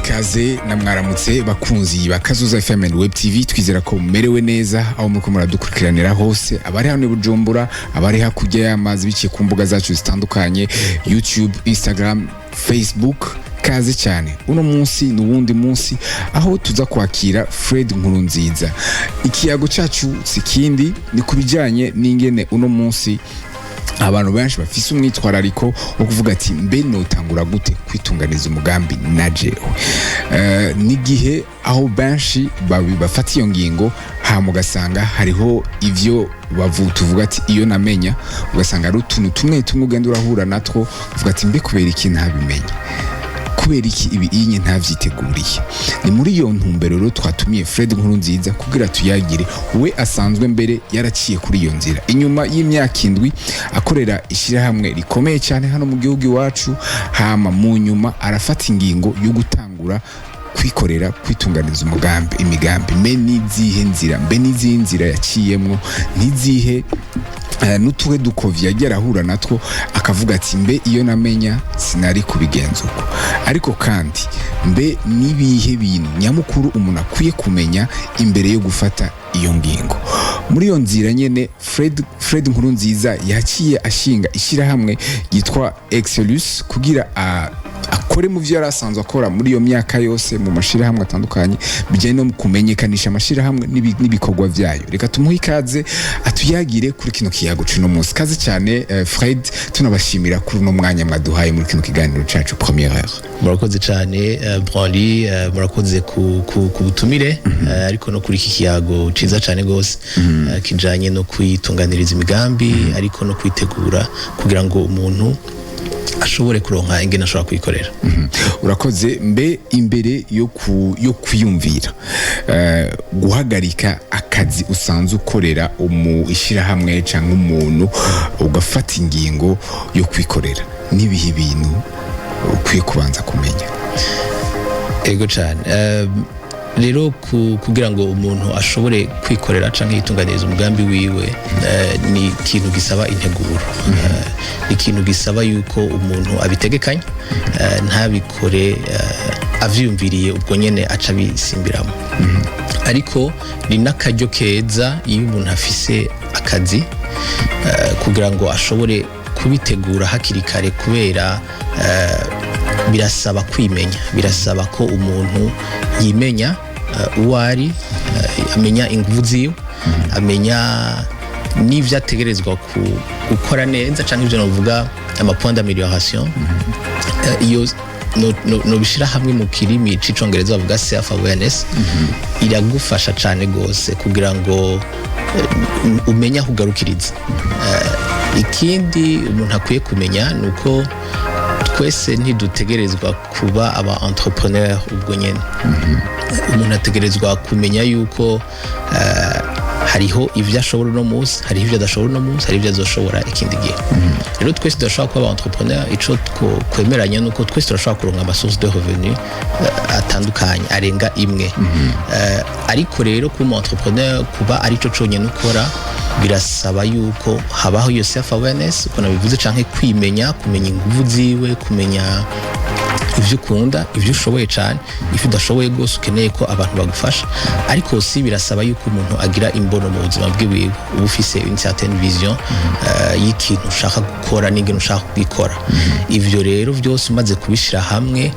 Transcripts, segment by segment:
Kaze na mwaramutse, bakunzi ba Kazoza FM and Web TV. Twizera ko mumerewe neza aho muriko muradukurikiranira hose, abari hano i Bujumbura, abari hakurya y'amazi, biciye ku mbuga zacu zitandukanye, YouTube, Instagram, Facebook. Kaze cyane. Uno munsi ni uwundi munsi aho tuza kwakira Fred Nkurunziza. Ikiyago cyacu si kindi, ni ku bijyanye n'ingene uno munsi abantu benshi bafise umwitwarariko wo kuvuga ati: "Mbe notangura gute kwitunganiza umugambi na jewe?" N'igihe aho benshi bafata iyo ngingo, hama ugasanga hariho ivyo tuvuga ati: "Iyo namenya." Ugasanga ari utuntu tumwe tumwe ugenda urahura natwo, uvuga ati: "Mbe kubera iki ntabimenye? Kubera iki ibi inye ntavyiteguriye?" Ni muri iyo ntumbero rero twatumiye Fred Nkurunziza kugira tuyagire. We asanzwe mbere yaraciye kuri iyo nzira inyuma y'imyaka 7 akorera ishyirahamwe rikomeye cyane hano mu gihugu iwacu, hama mu nyuma arafata ingingo yo gutangura kwikorera, kwitunganiza umugambi, imigambi. Mbe n'izihe nzira, mbe n'izihe nzira yaciyemwo, n'izihe n'utuhe dukovi yagiye arahura natwo, akavuga ati: "Mbe iyo namenya sinari kubigenza uko?" Ariko kandi mbe n'ibihe bintu nyamukuru umuntu akwiye kumenya imbere yo gufata iyo ngingo? Muri iyo nzira nyene, Fred Nkurunziza yaciye ashinga ishyirahamwe ryitwa Excelus kugira akore mu byo yari asanzwe akora muri iyo myaka yose mu mashirahamwe atandukanye, bijyanye no kumenyekanisha amashirahamwe n'ibikorwa byayo. Reka tumuhe ikaze atuyagire kuri kino kiyago cuno munsi. Kaze cyane, Fred, tunabashimira kuri uno mwanya mwaduhaye muri kino kiganiro cacu Première Heure. Murakoze cyane, Branly, murakoze ku butumire, ariko no kuri iki kiyago ciza cyane gose, kijanye no kwitunganiriza imigambi, ariko no kwitegura kugira ngo umuntu ashobore kuronka ingene ashobora kwikorera. Urakoze. Mbe imbere yo kwiyumvira guhagarika akazi usanzwe ukorera umu ishyirahamwe cyangwa umuntu, ugafata ingingo yo kwikorera, n'ibihe bintu ukwiye kubanza kumenya? Ego cyane. Rero kugira ngo umuntu ashobore kwikorera canke yitunganiriza umugambi wiwe, ni ikintu gisaba integuro. Ni ikintu gisaba yuko umuntu abitegekanya, ntabikore avyiyumviriye ubwo nyene aca abisimbiramo. Ariko ni n'akaryo keza iyo umuntu afise akazi, kugira ngo ashobore kubitegura hakiri kare, kubera birasaba kwimenya, birasaba ko umuntu yimenya uwo ari, amenya inguvu ziwe, amenya n'ivyo ategerezwa gukora neza, canke ivyo novuga ama point d'amélioration. Iyo nobishira hamwe mu kirimi c'icongereza bavuga self awareness, iragufasha cane gose kugira ngo umenye aho ugarukiriza. Ikindi umuntu akwiye kumenya ni uko twese ntidutegerezwa kuba aba entrepreneur ubwo nyene. Umuntu ategerezwa kumenya yuko hariho ivyo ashobora uno munsi, hariho ivyo adashobora uno munsi, hariho ivyo azoshobora ikindi gihe. Rero twese tudashobora kuba aba entrepreneur. Ico kwemeranya nuko twese turashobora kuronka ama source de revenu atandukanye arenga imwe. Ariko rero kuba umu entrepreneur, kuba arico conyene ukora, birasaba yuko habaho iyo self awareness uko nabivuze, canke kwimenya, kumenya inguvu ziwe, kumenya ivyo ukunda, ivyo ushoboye cane, ivyo udashoboye rwose ukeneye ko abantu bagufasha. Ariko si birasaba yuko umuntu agira imbono mu buzima bwiwiwe, uba ufise une certaine vision y'ikintu ushaka gukora n'ingene ushaka kugikora. Ivyo rero vyose umaze kubishira hamwe,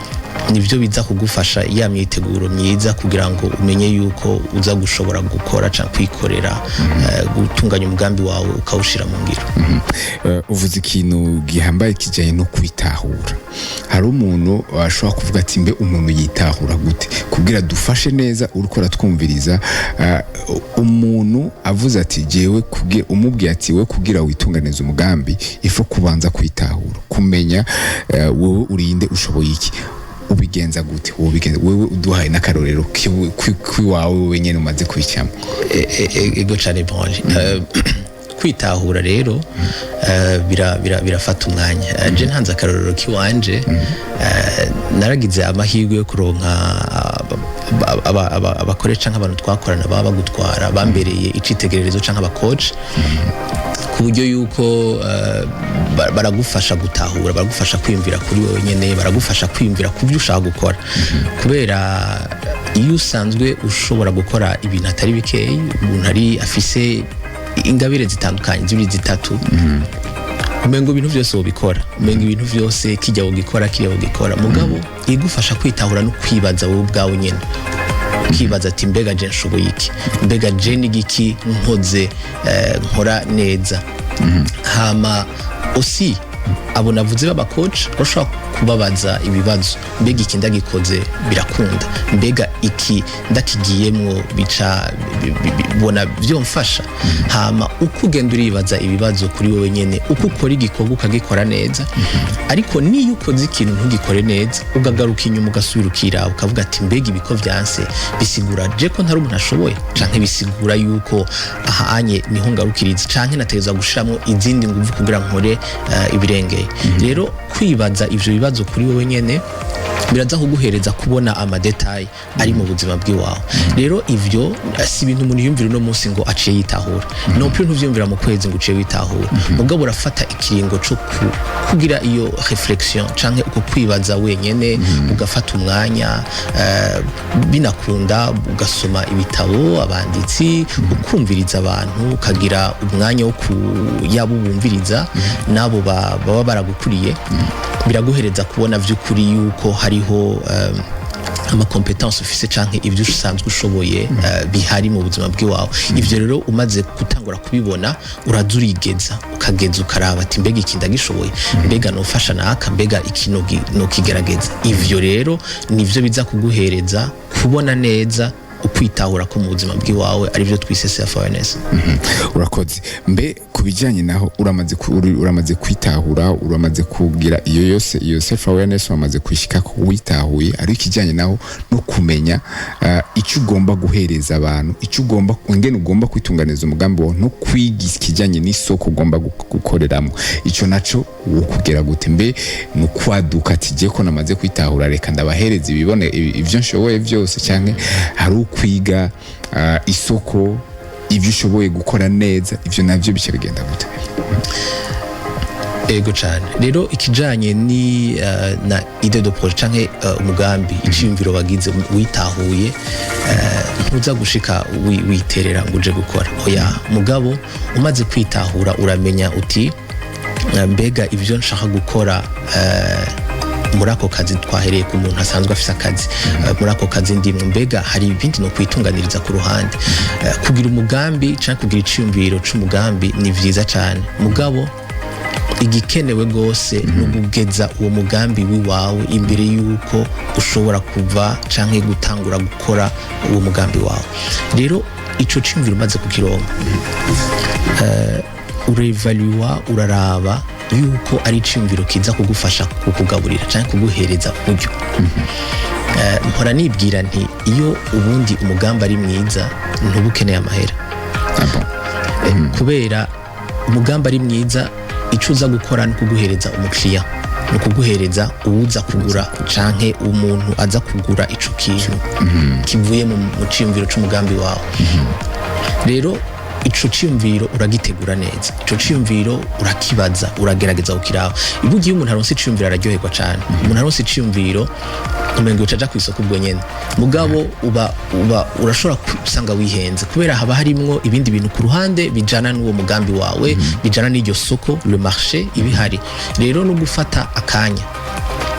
nivyo biza kugufasha ya myiteguro myiza kugira ngo umenye yuko uza gushobora gukora canke kwikorera, gutunganya umugambi wawe ukawushira mu ngiro. Uvuze ikintu gihambaye kijanye no kwitahura. Hari umuntu ashobora kuvuga ati: "Mbe umuntu yitahura gute?" Kugira dufashe neza uriko uratwumviriza, umuntu avuze ati: "Jewe," kugira umubwiye ati: "We kugira witunganize umugambi, il faut kubanza kwitahura, kumenya wowe urinde, ushoboye iki." Ubigenza gute? Wowe ubigenza wewe, uduhaye n'akarorero k'iwawe wewe nyene umaze kubicamo. Ego cane, Bonje. Kwitahura rero birafata umwanya. Je ntanze akarorero kiwanje, naragize amahirwe yo kuronka abakore canke abantu twakorana baba bagutwara, bambereye icitegererezo, canke aba coach. Ku buryo yuko baragufasha gutahura, baragufasha kwiyumvira kuri wowe nyene, baragufasha kwiyumvira ku byo ushaka gukora, kubera iyo usanzwe ushobora gukora ibintu atari bikeyi, umuntu ari afise ingabire zitandukanye, zibiri, zitatu, umengo ibintu byose wobikora, umengo ibintu byose kijya wogikora, kiriya wogikora. Mugabo igufasha kwitahura no kwibaza wowe ubwawe nyene, ukibaza ati: "Mbega je nshoboye iki? Mbega je n'igiki nkoze nkora neza?" Hama aussi abo navuze b'aba coach bashobora kubabaza ibibazo: "Mbega iki ndagikoze birakunda? Mbega iki ndakigiyemwo bica bona vyomfasha?" Hama uko ugenda uribaza ibibazo kuri wowe nyene, uko ukora igikorwa ukagikora neza, ariko niyo ukoze ikintu ntugikore neza, ukagaruka inyuma, ugasubira ukiraba, ukavuga ati: "Mbega ibiko vyanse bisigura je ko ntari umuntu ashoboye, canke bisigura yuko ahanye niho ngarukiriza, canke nategerezwa gushiramwo izindi nguvu kugira nkore ibirengeye?" Rero kwibaza ivyo bibazo kuri wowe nyene biraza kuguhereza kubona ama détails ari mu buzima bw'iwawe. Rero ivyo si ibintu umuntu yumvira uno munsi ngo aciye yitahura, non plus ntuvyumvira mu kwezi ngo uciye witahura. Mugabo urafata ikiringo co kugira iyo réflexion canke uko kwibaza wenyene, ugafata umwanya, binakunda ugasoma ibitabo, abanditsi, ukumviriza abantu, ukagira umwanya wo yaba ubumviriza n'abo baba baragukuriye. Biraguhereza kubona vy'ukuri yuko hariho ama compétences ufise canke ibyo usanzwe ushoboye bihari mu buzima bw'iwawe. Ivyo rero umaze gutangura kubibona, uraza urigeza, ukageza ukaraba ati: "Mbega iki ndagishoboye? Mbega nofasha naka? Mbega iki nokigerageza?" Ivyo rero nivyo biza kuguhereza kubona neza ukwitahura ko mu buzima bw'iwawe, aribyo twise self awareness. Urakoze. Mbe ku bijyanye naho uramaze kwitahura, uramaze kugira iyo yose, iyo self awareness wamaze kwishyika ko witahuye, ariko ikijyanye naho no kumenya icyo ugomba guhereza abantu, icyo ugomba, ingene ugomba kwitunganiza umugambi wawe, no kwiga ikijyanye n'isoko ugomba gukoreramo, icyo naco wo kugera gute? Mbe ni ukwaduka ati: "Jye ko namaze kwitahura, reka ndabahereza ibibone ibyo nshoboye byose," cyangwa hari ukwiga isoko, ibyo ushoboye gukora neza? Ibyo nabyo bice bigenda gute? Ego cyane. Rero ikijanye ni na idée de projet canke umugambi, iciyumviro wagize witahuye, ntuza gushika witerera ngo uje gukora, oya. Mugabo umaze kwitahura, uramenya uti: "Mbega ibyo nshaka gukora muri ako kazi," twahereye ku muntu asanzwe afise akazi, "muri ako kazi ndimwe, mbega hari ibindi no kwitunganiriza ku ruhande?" Kugira umugambi canke kugira iciyumviro c'umugambi ni vyiza cane, mugabo igikenewe rwose ni ugugeza uwo mugambi w'iwawe imbere y'uko ushobora kuva canke gutangura gukora uwo mugambi wawe. Rero ico ciyumviro umaze kukironka, urevaluwa, uraraba yuko ari iciyumviro kiza kugufasha kukugaburira canke kuguhereza uburyo. Mpora nibwira nti iyo ubundi umugambi ari mwiza, ntuba ukeneye amahera. Ah bon. Kubera umugambi ari mwiza, icyo uza gukora ni ukuguhereza umukiriya, ni ukuguhereza uwuza kugura canke umuntu aza kugura ico kintu kivuye mu ciyumviro c'umugambi wawe. Rero ico ciyumviro uragitegura neza, ico ciyumviro urakibaza, uragerageza kukiraba. Ibugiye umuntu aronse iciyumviro araryoherwa cane. Umuntu aronse iciyumviro umengo uca aja kw'isoko ubwo nyene. Mugabo uba urashobora gusanga wihenze, kubera haba harimwo ibindi bintu ku ruhande bijana n'uwo mugambi wawe, bijana n'iryo soko, le marché ibihari. Rero no gufata akanya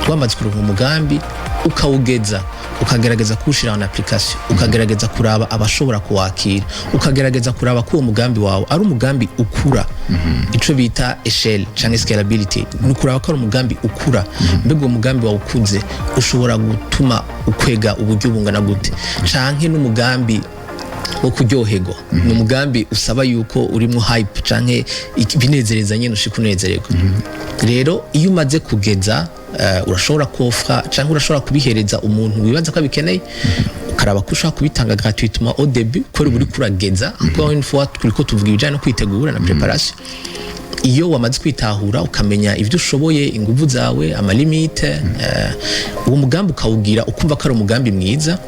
wamaze kuronka umugambi, ukawugeza, ukagerageza kuwushira en application, ukagerageza kuraba abashobora kuwakira, ukagerageza kuraba ko uwo mugambi wawe ari umugambi ukura, ico bita échelle canke scalability, ni ukuraba ko ari umugambi ukura. Mbega uwo mugambi wawe ukuze ushobora gutuma ukwega uburyo bungana gute? Canke n'umugambi wo kuryoherwa, ni umugambi usaba yuko urimo hype canke binezereza nyene, ushika unezererwa. Rero iyo umaze kugeza, urashobora kofra canke urashobora kubihereza umuntu wibaza ko abikeneye, ukaraba ko ushobora kubitanga gratuitement au début, kubera uba uriko urageza. Encore une fois, turiko tuvuga ibijanye no kwitegura na préparation. Iyo wamaze kwitahura, ukamenya ibyo ushoboye, inguvu zawe, ama limites, uwo mugambi ukawugira, ukumva ko ari umugambi mwiza,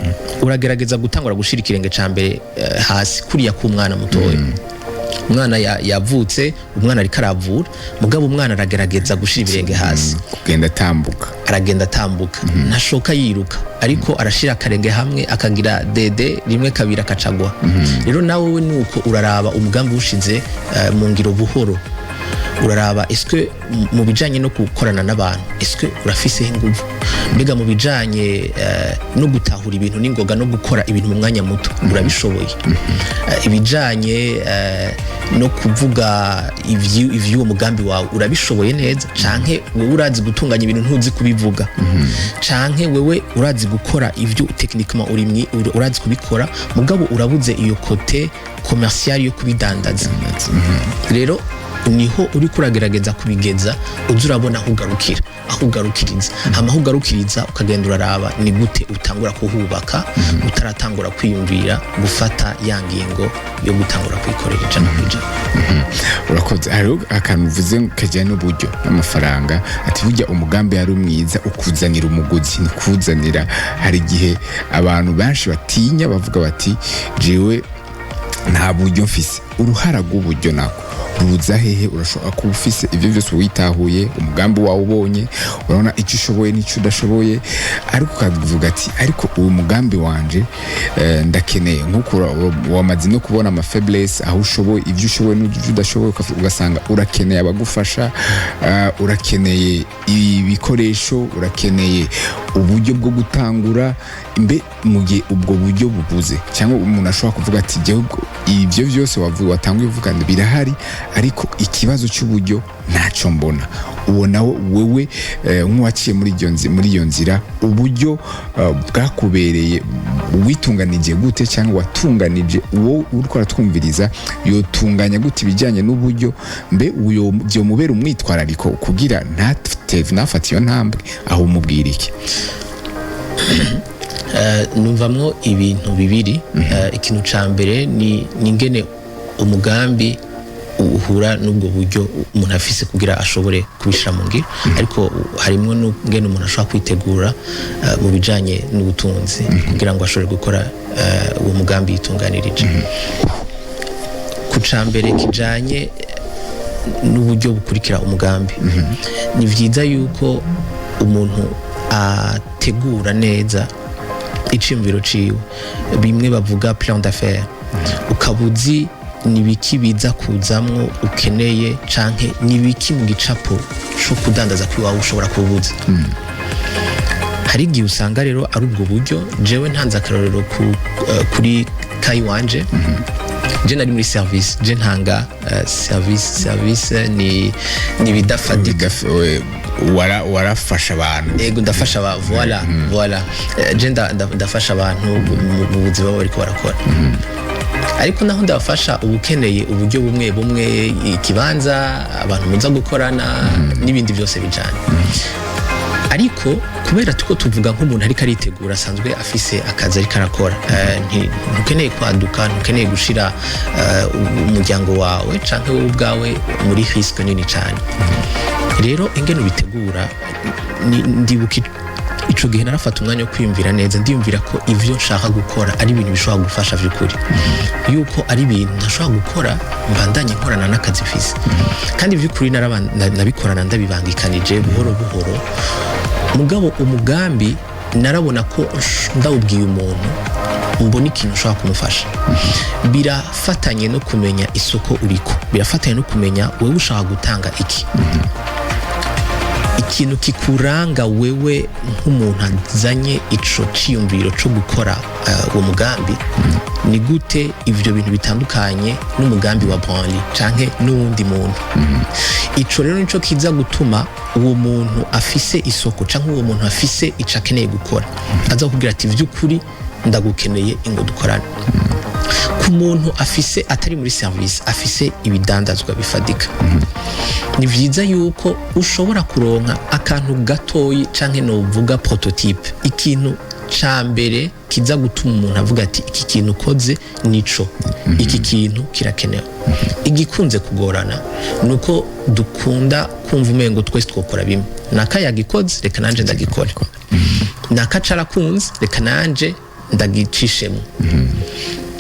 uragerageza gutangura gushira ikirenge ca mbere hasi, kuriya k'umwana mutoya. Umwana yavutse, umwana ariko aravura, mugabo umwana aragerageza gushira ibirenge hasi. Kugenda atambuka. Aragenda atambuka, ntashoka yiruka, ariko arashira akarenge hamwe, akagira dede rimwe, kabiri, akacagwa. Rero nawe we nuko uraraba umugambi ushize mu ngiro buhoro, uraraba eske mu bijanye no gukorana n'abantu, eske urafise inguvu? Mbega mu bijanye no gutahura ibintu n'ingoga no gukora ibintu mu mwanya muto, urabishoboye? Ibijanye no kuvuga ivy'uwo mugambi wawe, urabishoboye neza? Canke wewe urazi gutunganya ibintu, ntuzi kubivuga? Canke wewe urazi gukora ivyo techniquement, urazi kubikora, mugabo urabuze iyo côté commercial yo kubidandaza? Rero niho uri kuragerageza kubigeza, uza urabona aho ugarukira, aho ugarukiriza. Hama aho ugarukiriza, ukagenda uraraba ni gute utangura kuhubaka, utaratangura kwiyumvira gufata ya ngingo yo gutangura kwikorera 100%. Urakoze. Hariho akantu uvuze kajyanye n'uburyo n'amafaranga, ati burya umugambi yari mwiza ukuzanira umuguzi, ntikuzanira. Hari igihe abantu benshi batinya, bavuga bati: "Jewe nta buryo mfise." Uruhara rw'uburyo nako ruza hehe? Urashobora kuba ufise ibyo byose, witahuye umugambi wawe, ubonye, urabona icyo ushoboye n'icyo udashoboye, ariko ukavuga ati: "Ariko uwo mugambi wanje ndakeneye." Nk'uko wamaze no kubona ama faiblesse, aho ushoboye, ibyo ushoboye n'ibyo udashoboye, ugasanga urakeneye abagufasha, urakeneye ibikoresho, urakeneye uburyo bwo gutangura. Mbe mu gihe ubwo buryo bubuze, cyangwa umuntu ashobora kuvuga ati: "Jyewe ibyo byose watanguye uvuga ngo birahari, ariko ikibazo cy'uburyo ntacyo mbona." Uwo nawe wewe, nk'uwaciye muri iyo nzira, uburyo bwakubereye, witunganije gute? Cyangwa watunganije uwo uriko aratwumviriza, yotunganya gute ibijyanye n'uburyo? Mbe uyo byomubera umwitwarariko kugira ntafate iyo ntambwe? Aho umubwira iki? Numvamwo ibintu bibiri. Ikintu ca mbere ni ingene umugambi uhura n'ubwo buryo umuntu afise kugira ashobore kubishira mu ngiro, ariko harimwo n'ingene umuntu ashobora kwitegura mu bijanye n'ubutunzi kugira ngo ashobore gukora uwo mugambi yitunganirije. Ku ca mbere kijanye n'uburyo bukurikira umugambi, ni vyiza yuko umuntu ategura neza iciyumviro ciwe, bimwe bavuga plan d'affaires, ukaba uzi ni biki biza kuzamwo ukeneye, canke ni biki mu gicapo co kudandaza kwiwawe ushobora kubuza. Hari igihe usanga rero ari ubwo buryo. Jewe ntanze akarorero kuri kayi wanje, je nari muri service, je ntanga service. Service ni ibidafatika. Warafasha abantu. Ego, ndafasha aba, voilà. Je ndafasha abantu mu buzima baba bariko barakora, ariko naho ndabafasha, uba ukeneye uburyo bumwe bumwe, ikibanza, abantu muza gukorana n'ibindi byose bijanye. Ariko kubera tuko tuvuga nk'umuntu ariko aritegura, asanzwe afise akazi ariko arakora, ntukeneye kwaduka, ntukeneye gushira umuryango wawe canke wowe ubwawe muri risque nini cane. Rero ingene ubitegura, ndibuka ico gihe narafata umwanya wo kwiyumvira neza, ndiyumvira ko ivyo nshaka gukora ari ibintu bishobora gufasha vy'ukuri, yuko ari ibintu ntashobora gukora mbandanye nkorana n'akazi mfise. Kandi vy'ukuri nabikorana ndabibangikanije buhoro buhoro. Mugabo umugambi narabona ko ndawubwiye umuntu, mbona ikintu ushobora kumufasha. Birafatanye no kumenya isoko uriko, birafatanye no kumenya wewe ushaka gutanga iki, ikintu kikuranga wewe nk'umuntu azanye ico ciyumviro co gukora uwo mugambi. Ni gute ivyo bintu bitandukanye n'umugambi wa Branly canke n'uwundi muntu? Ico rero nico kiza gutuma uwo muntu afise isoko canke uwo muntu afise ico akeneye gukora aza kukubwira ati: "Vy'ukuri ndagukeneye, ingo dukorane." Ku muntu afise, atari muri service, afise ibidandazwa bifadika, ni vyiza yuko ushobora kuronka akantu gatoyi canke novuga prototype, ikintu ca mbere kiza gutuma umuntu avuga ati: "Iki kintu ukoze nico, iki kintu kirakenewe." Igikunze kugorana ni uko dukunda kumva umengo twese twokora bimwe: naka yagikoze, reka nanje ndagikore, naka carakunze, reka nanje ndagicishemo.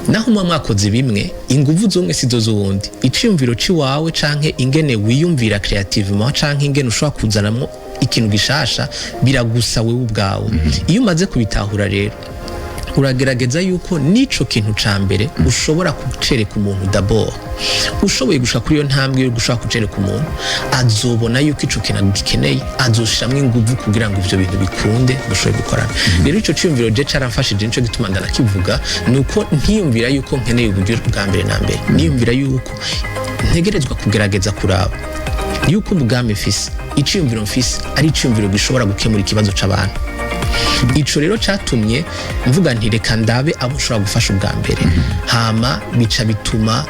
Naho muba mwakoze bimwe, inguvu z'umwe sizo z'uwundi. Iciyumviro ciwawe canke ingene wiyumvira créativement canke ingene ushobora kuzanamwo ikintu gishasha biragusa wewe ubwawe. Iyo umaze kubitahura rero, uragerageza yuko n'ico kintu ca mbere ushobora kucereka umuntu d'abord. Ushoboye gushika kuri iyo ntambwe yo gushobora kucereka umuntu, azobona yuko ico kintu agikeneye, azoshiramwo inguvu kugira ngo ivyo bintu bikunde, dushobore gukorana. Rero ico ciyumviro je caramfashije, nico gituma ndanakivuga, nuko ntiyumvira yuko nkeneye uburyo bwa mbere na mbere, niyumvira yuko ntegerezwa kugerageza kuraba yuko umugambi mfise, iciyumviro mfise, ari iciyumviro gishobora gukemura ikibazo c'abantu. Ico rero catumye mvuga nti: "Reka ndabe abo nshobora gufasha ubwa mbere." Hama bica bituma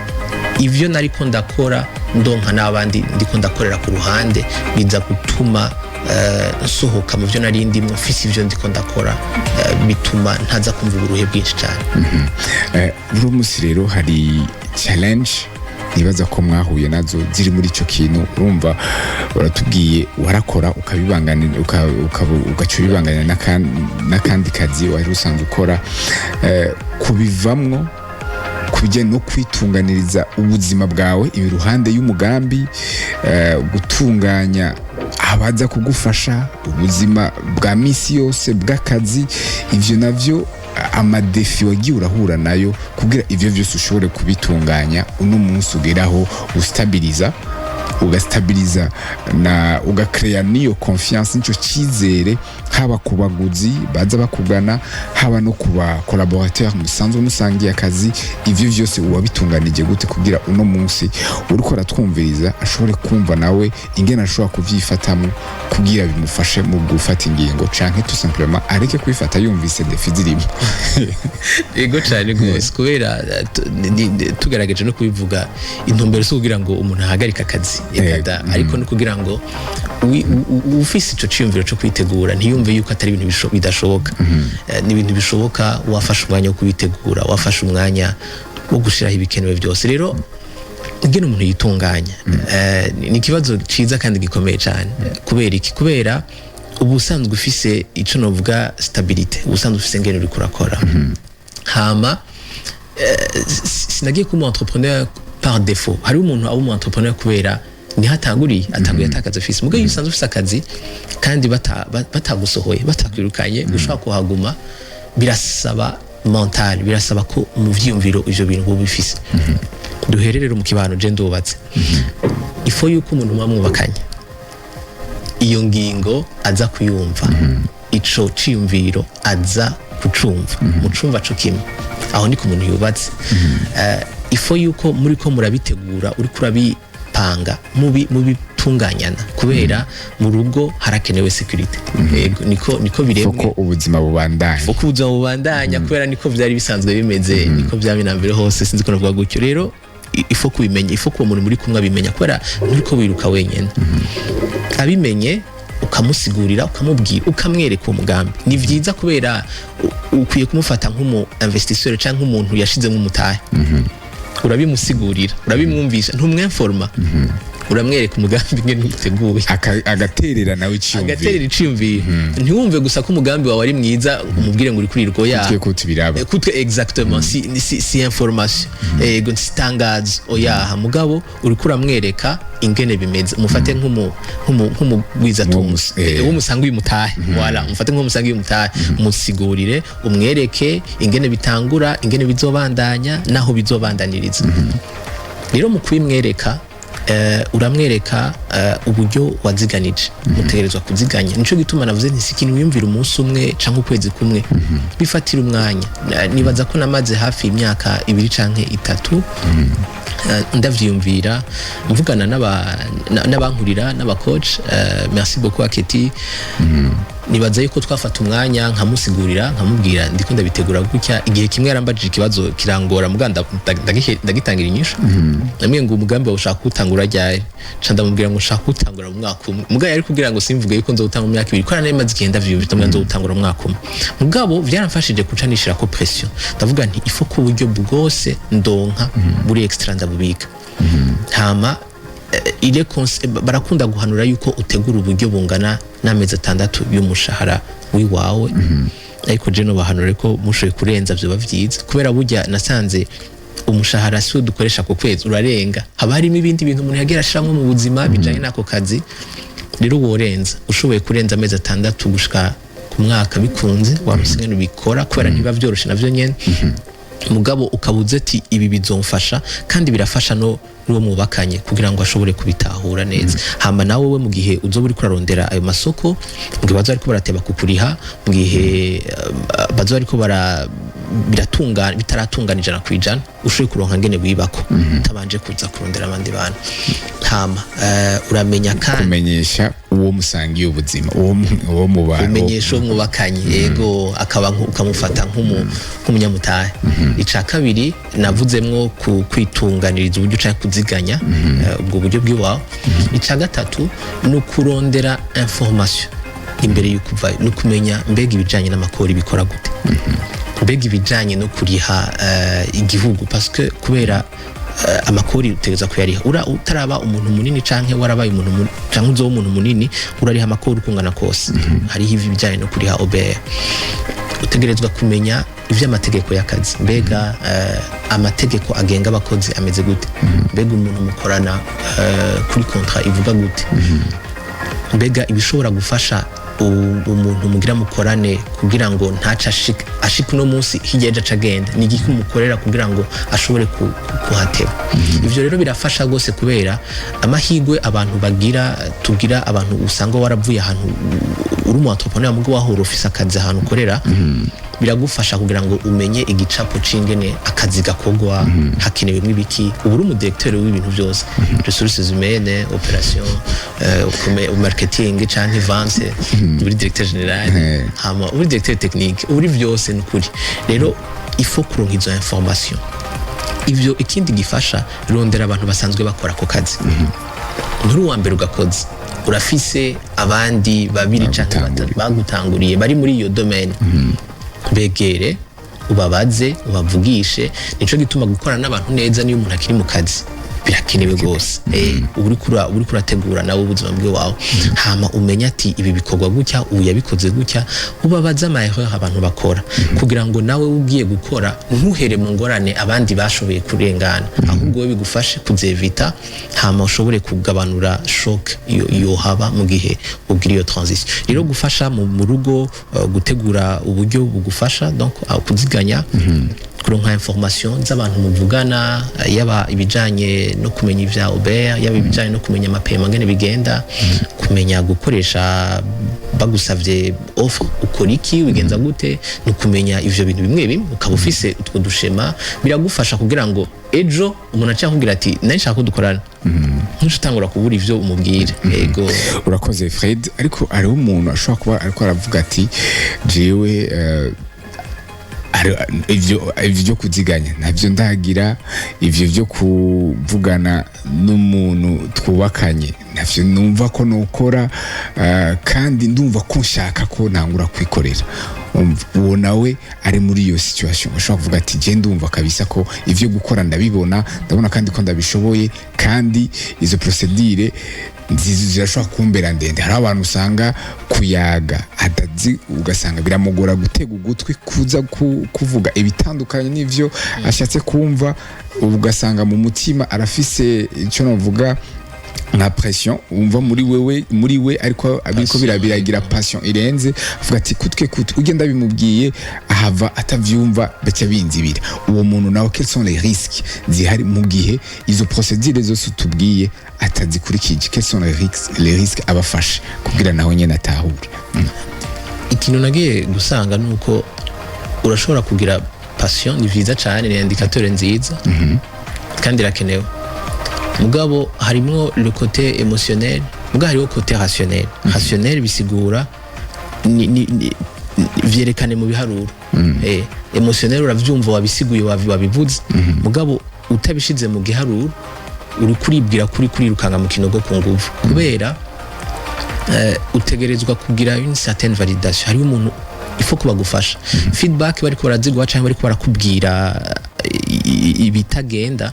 ivyo nariko ndakora ndonka n'abandi ndiko ndakorera ku ruhande, biza gutuma nsohoka mu vyo nari ndimwo mfise ivyo ndiko ndakora, bituma ntaza kumva uburuhe bwinshi cyane. Buri munsi rero hari challenge nibaza ko mwahuye nazo ziri muri ico kintu. Urumva uratubwiye warakora ukabibanganira, ugaca ubibanganira n'akandi kazi wari usanzwe ukora. Kubivamwo ku bijyanye no kwitunganiriza ubuzima bwawe iruhande y'umugambi, gutunganya abaza kugufasha ubuzima bwa misi yose bw'akazi, ivyo navyo ama défis wagiye urahura nayo kugira ivyo vyose ushobore kubitunganya, uno munsi ugeraho ustabiriza, ugastabiriza na ugakreya n'iyo confiance, nico cyizere, haba ku baguzi baza bakugana, haba no ku ba collaborateur musanzwe musangiye akazi. Ivyo vyose uwabitunganije gute kugira uno munsi uriko aratwumviriza ashobore kumva nawe ingene ashobora kuvyifatamo kugira bimufashe mu gufata ingingo, canke tout simplement areke kwifata yumvise défis zirimo? Ego cyane rwose, kubera tugerageje no kubivuga, intumbero si kugira ngo umuntu ahagarike akazi. Eka da, ariko no kugira ngo ufise ico ciyumviro co kwitegura ntiyumve yuko atari ibintu bidashoboka. Ni ibintu bishoboka wafashe umwanya wo kubitegura, wafashe umwanya wo gushiraho ibikenewe byose. Rero ingene umuntu yitunganya, ni ikibazo ciza kandi gikomeye cyane. Kubera iki? Kubera uba usanzwe ufise ico novuga stabilité, uba usanzwe ufise ingene uriko urakora. Hama sinagiye kuba umu entrepreneur par défaut. Hariho umuntu aba umu entrepreneur kubera niho atanguriye, atanguye atakazi afise. Mugabo iyo usanzwe ufise akazi kandi batagusohoye, batakwirukanye, ushobora kuhaguma. Birasaba mental, birasaba ko mu vyiyumviro ivyo bintu uba ubifise. Duhererere mu kibano, je ndubatse, il faut yuko umuntu muba mwubakanye iyo ngingo aza kuyumva, ico ciyumviro aza kucumva, mucumva co kimwe. Aho ni ku muntu yubatse. Il faut yuko muri ko murabitegura, uriko urabipanga, mubitunganyana, kubera mu rugo harakenewe sécurité. Yego, niko biremwe. Ko ubuzima bubandanya. Uko ubuzima bubandanya, kubera niko vyari bisanzwe bimeze, niko vyaba na mbere hose, sinzi ko navuga gutyo. Rero il faut kubimenya, il faut ko uwo muntu muri kumwe abimenya, kubera nturiko wiruka wenyene. Abimenye, ukamusigurira, ukamubwira, ukamwereka uwo mugambi, ni vyiza, kubera ukwiye kumufata nk'umu investisseur canke nk'umuntu yashizemo umutahe. Urabimusigurira, urabimwumvisha, ntumwemforma, uramwereka umugambi ngene uteguye. Agaterera nawe iciyumviro. Agaterera iciyumviro. Ntiwumve gusa ko umugambi wawe ari mwiza, umubwire ngo uri kuri ya twe ko tubiraba. Kutwe exactement, si information, ego, si tangazo, oya. Mugabo uriko uramwereka ingene bimeze. Mufate nk'umugwizatunga w'umusanga uyu mutahe, voilà, mufate nk'umusanga uyu mutahe, umusigurire, umwereke ingene bitangura, ingene bizobandanya, naho bizobandaniriza. Rero mu kubimwereka, uramwereka uburyo waziganije. Mutegerezwa kuziganya. Nico gituma navuze nti si ikintu wiyumvira umunsi umwe canke ukwezi kumwe, bifatira umwanya. Nibaza ko namaze hafi imyaka 2 canke 3 ndavyiyumvira, mvugana n'abankurira, n'aba coach. Merci beaucoup Aketi. Nibaza yuko twafata umwanya nkamusigurira, nkamubwira ndiko ndabitegura gutya. Igihe kimwe yarambajije ikibazo kirangora, muga ndagitangira inyishu. Namubwiye ngo: "Umugambi wawe ushaka kuwutangura ryari?" Ca ndamubwira ngo nshaka kuwutangura mu mwaka umwe. Mugabo yari kugira ngo simvuge yuko nzowutanga mu myaka 2, kubera nari maze igihe ndavyiyumvira, ndamubwira nzowutangura mu mwaka umwe. Mugabo vyaramfashije kuca nishirako pression, ndavuga nti il faut ko uburyo bwose ndonka buri extra ndabubika. Hama barakunda guhanura yuko utegura uburyo bungana n'amezi 6 y'umushahara w'iwawe. Ariko je nobahanure ko mushoboye kurenza vyoba vyiza, kubera burya nasanze umushahara si wo dukoresha ku kwezi, urarenga, haba harimo ibindi bintu umuntu yagira ashiramwo mu buzima bijanye n'ako kazi. Rero worenza, ushoboye kurenza amezi 6 gushika ku mwaka, bikunze waronse ingene ubikora, kubera ntibiba vyoroshe navyo nyene. Mugabo ukabuze ati ibi bizomfasha, kandi birafasha no n'uwo mwubakanye kugira ngo ashobore kubitahura neza. Hama nawe we, mu gihe uzoba uriko urarondera ayo masoko, mu gihe bazoba bariko barateba kukuriha, mu gihe bazoba bariko bara biratungana, bitaratungana 100%, ushoboye kuronka ngene wibako utabanje kuza kurondera abandi bantu. Hama uramenya kandi Kumenyesha uwo musangiye ubuzima, uwo mubano. Umenyesha uwo mwubakanye, yego, akaba ukamufata nk'umunyamutahe. Ica kabiri navuzemwo ku kwitunganiriza uburyo canke kuziganya ubwo buryo bw'iwawe. Ica gatatu ni ukurondera information imbere y'uko uvayo, ni ukumenya mbega ibijanye n'amakori bikora gute, mbega ibijanye no kuriha igihugu, parce que kubera amakori utegereza kuyariha ura utaraba umuntu munini canke warabaye umuntu canke uzoba umuntu munini, urariha amakori uko ungana kose. Hariho ibijanye no kuriha OBR. Utegerezwa kumenya ivy'amategeko y'akazi, mbega amategeko agenga abakozi ameze gute, mbega umuntu mukorana kuri contrat ivuga gute, mbega ibishobora gufasha umuntu mugira mukorane kugira ngo ntace ashika uno munsi, hirya ejo aca agenda, ni igiki umukorera kugira ngo ashobore kuhateba. Ivyo rero birafasha rwose, kubera amahirwe abantu bagira, tugira abantu usanga waravuye ahantu uri umu entrepreneur, mugo wahora ufise akazi ahantu ukorera, biragufasha kugira ngo umenye igicapo c'ingene akazi gakorwa, hakenewemwo ibiki. Ubu uri umudirecteur w'ibintu byose: ressources humaines, opération, marketing canke vente, uri directeur général, hama uri directeur technique, uri vyose nukuri. Rero il faut kuronka izo information. Ivyo ikindi gifasha, rondera abantu basanzwe bakora ako kazi. Nturi uwa mbere ugakoze, urafise abandi babiri canke batatu bagutanguriye bari muri iyo domaine. Begere, ubabaze, ubavugishe. Nico gituma gukorana n'abantu neza niyo umuntu akiri mu kazi birakenewe rwose. Uba uriko urategura nawe ubuzima bwe wawe. Hama umenya ati ibi bikorwa gutya, ubu yabikoze gutya, ubabaze ama erreur abantu bakora, kugira ngo nawe ugiye gukora ntuhere mu ngorane abandi bashoboye kurengana, ahubwo wowe bigufashe kuzevita, hama ushobore kugabanura choc iyo haba mu gihe ugira iyo transition. Rero gufasha mu rugo, gutegura uburyo bugufasha, donc kuziganya, kuronka information z'abantu muvugana, yaba ibijanye no kumenya ivya OBR, yaba ibijanye no kumenya amapema ngene bigenda, kumenya gukoresha bagusavye offre ukora iki, wigenza gute, ni ukumenya ivyo bintu bimwe bimwe, ukaba ufise utwo dushema, biragufasha kugira ngo ejo umuntu aca akubwira ati nari nshaka ko dukorana, ntuce utangura kubura ivyo umubwira. Ego. Urakoze, Fred. Ariko hariho umuntu ashobora kuba ariko aravuga ati jewe ivyo byo kuziganya ntabyo ndagira, ivyo byo kuvugana n'umuntu twubakanye ntavyo numva ko nokora, kandi ndumva ko nshaka ko ntangura kwikorera. Umva, uwo nawe ari muri iyo situation ashobora kuvuga ati je ndumva kabisa ko ivyo gukora ndabibona, ndabona kandi ko ndabishoboye, kandi izo procédure nziza zirashobora kumbera ndende. Hari abantu usanga kuyaga atazi, ugasanga biramugora gutega ugutwi kuza kuvuga ibitandukanye n'ivyo ashatse kumva, ugasanga mu mutima arafise icyo navuga nka pression, wumva muri wewe, muri we, ariko abiriko biragira passion irenze, avuga ati kutwe kutwe ugenda bimubwiye ahava atavyumva, baca binzibira. Uwo muntu nawe, quels sont les risques zihari mu gihe izo procédures zose utubwiye atazikurikije? Quels sont les risques abafashe kugira nawe nyene atahure? Ikintu nagiye gusanga ni uko urashobora kugira passion, ni vyiza cyane, ni indicateur nziza kandi irakenewe, mugabo harimwo le côté émotionnel, mugabo hariho côté rationnel. Rationnel bisigura ni vyerekane mu biharuro. Émotionnel uravyumva, wabisiguye, wabivuze, mugabo utabishize mu giharuro uri kuribwira kuri kurirukanga mu kinogo ku nguvu, kubera utegerezwa kugira une certaine validation. Hariho umuntu il faut ko bagufasha, feedback bariko baraziguha canke bariko barakubwira ibitagenda,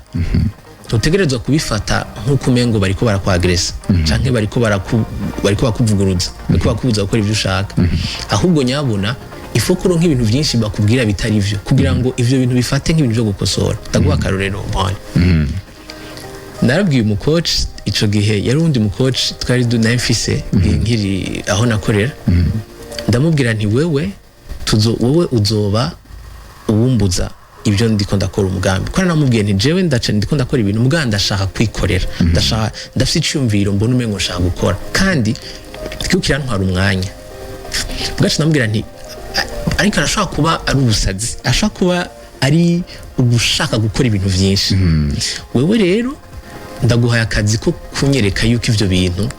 ntutegerezwa kubifata nk'uko umengo bariko barakwagresa canke bariko bakuvuguruza, bariko bakubuza gukora ivyo ushaka. Ahubwo nyabuna Il faut kuronka ibintu byinshi bakubwira bitari vyo kugira ngo ivyo bintu bifate nk'ibintu byo gukosora. Ndaguha akarorero. Mbonye narabwiye umucoach, ico gihe yari uwundi mucoach twari nawe mfise nkiri aho nakorera, ndamubwira nti: "Wewe tuzo, wowe uzoba uwumbuza ibyo ndiko ndakora umugambi." Ko namubwiye nti: "Jewe ndaca ndiko ndakora ibintu, umugambi ndashaka kwikorera, ndashaka, ndafite icyumviro, mbona umengo nshaka gukora kandi kiriko kirantwara umwanya." Bwacu ndamubwira nti: "Ariko arashobora kuba ari ubusazi, ashobora kuba ari ugushaka gukora ibintu byinshi. Wewe rero ndaguhaye akazi ko kunyereka yuko ivyo bintu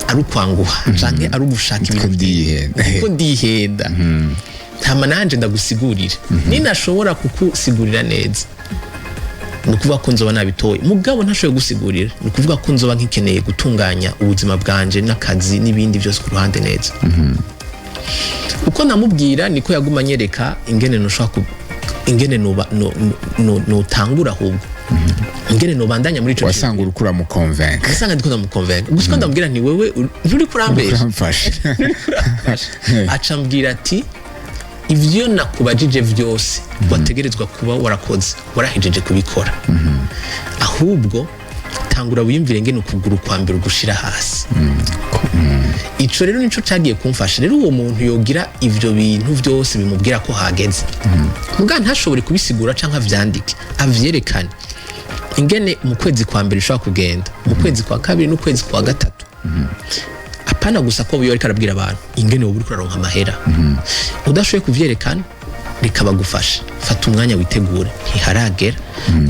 ari ukwanguha canke ari ugushaka ko ibintu ndihenda. Kuko ndihenda, hama nanje ndagusigurira. Ninashobora kukusigurira neza, ni ukuvuga ko nzoba nabitoye. Mugabo ntashoboye gusigurira, ni ukuvuga ko nzoba nkikeneye gutunganya ubuzima bwanje n'akazi n'ibindi byose ku ruhande neza." Uko namubwira niko yaguma anyereka ingene noshobora ingene noba notangura, ahubwo ingene nobandanya muri ico. Wasanga uriko uramuconvinca. Usanga ndiko ndamuconvinca gusa, ndamubwira nti: "Wewe nturi kurambesha." Uramfasha. Aca ambwira ati: "Ivyo nakubajije vyose wategerezwa kuba warakoze, warahejeje kubikora. Ahubwo tangura wiyumvire ngene ukuguru kwa mbere ugushira hasi." Ico rero nico cagiye kumfasha. Rero uwo muntu yogira ivyo bintu vyose bimubwira ko hageze, muga ntashobore kubisigura canke avyandike, avyerekane ingene mu kwezi kwa mbere ushobora kugenda, mu kwezi kwa kabiri n'ukwezi kwa gatatu. Apana gusa ko biyo ariko arabwira abantu ingene wowe uriko uraronka amahera. Udashoboye kuvyerekana, reka bagufashe. Fata umwanya witegure, ntiharagera,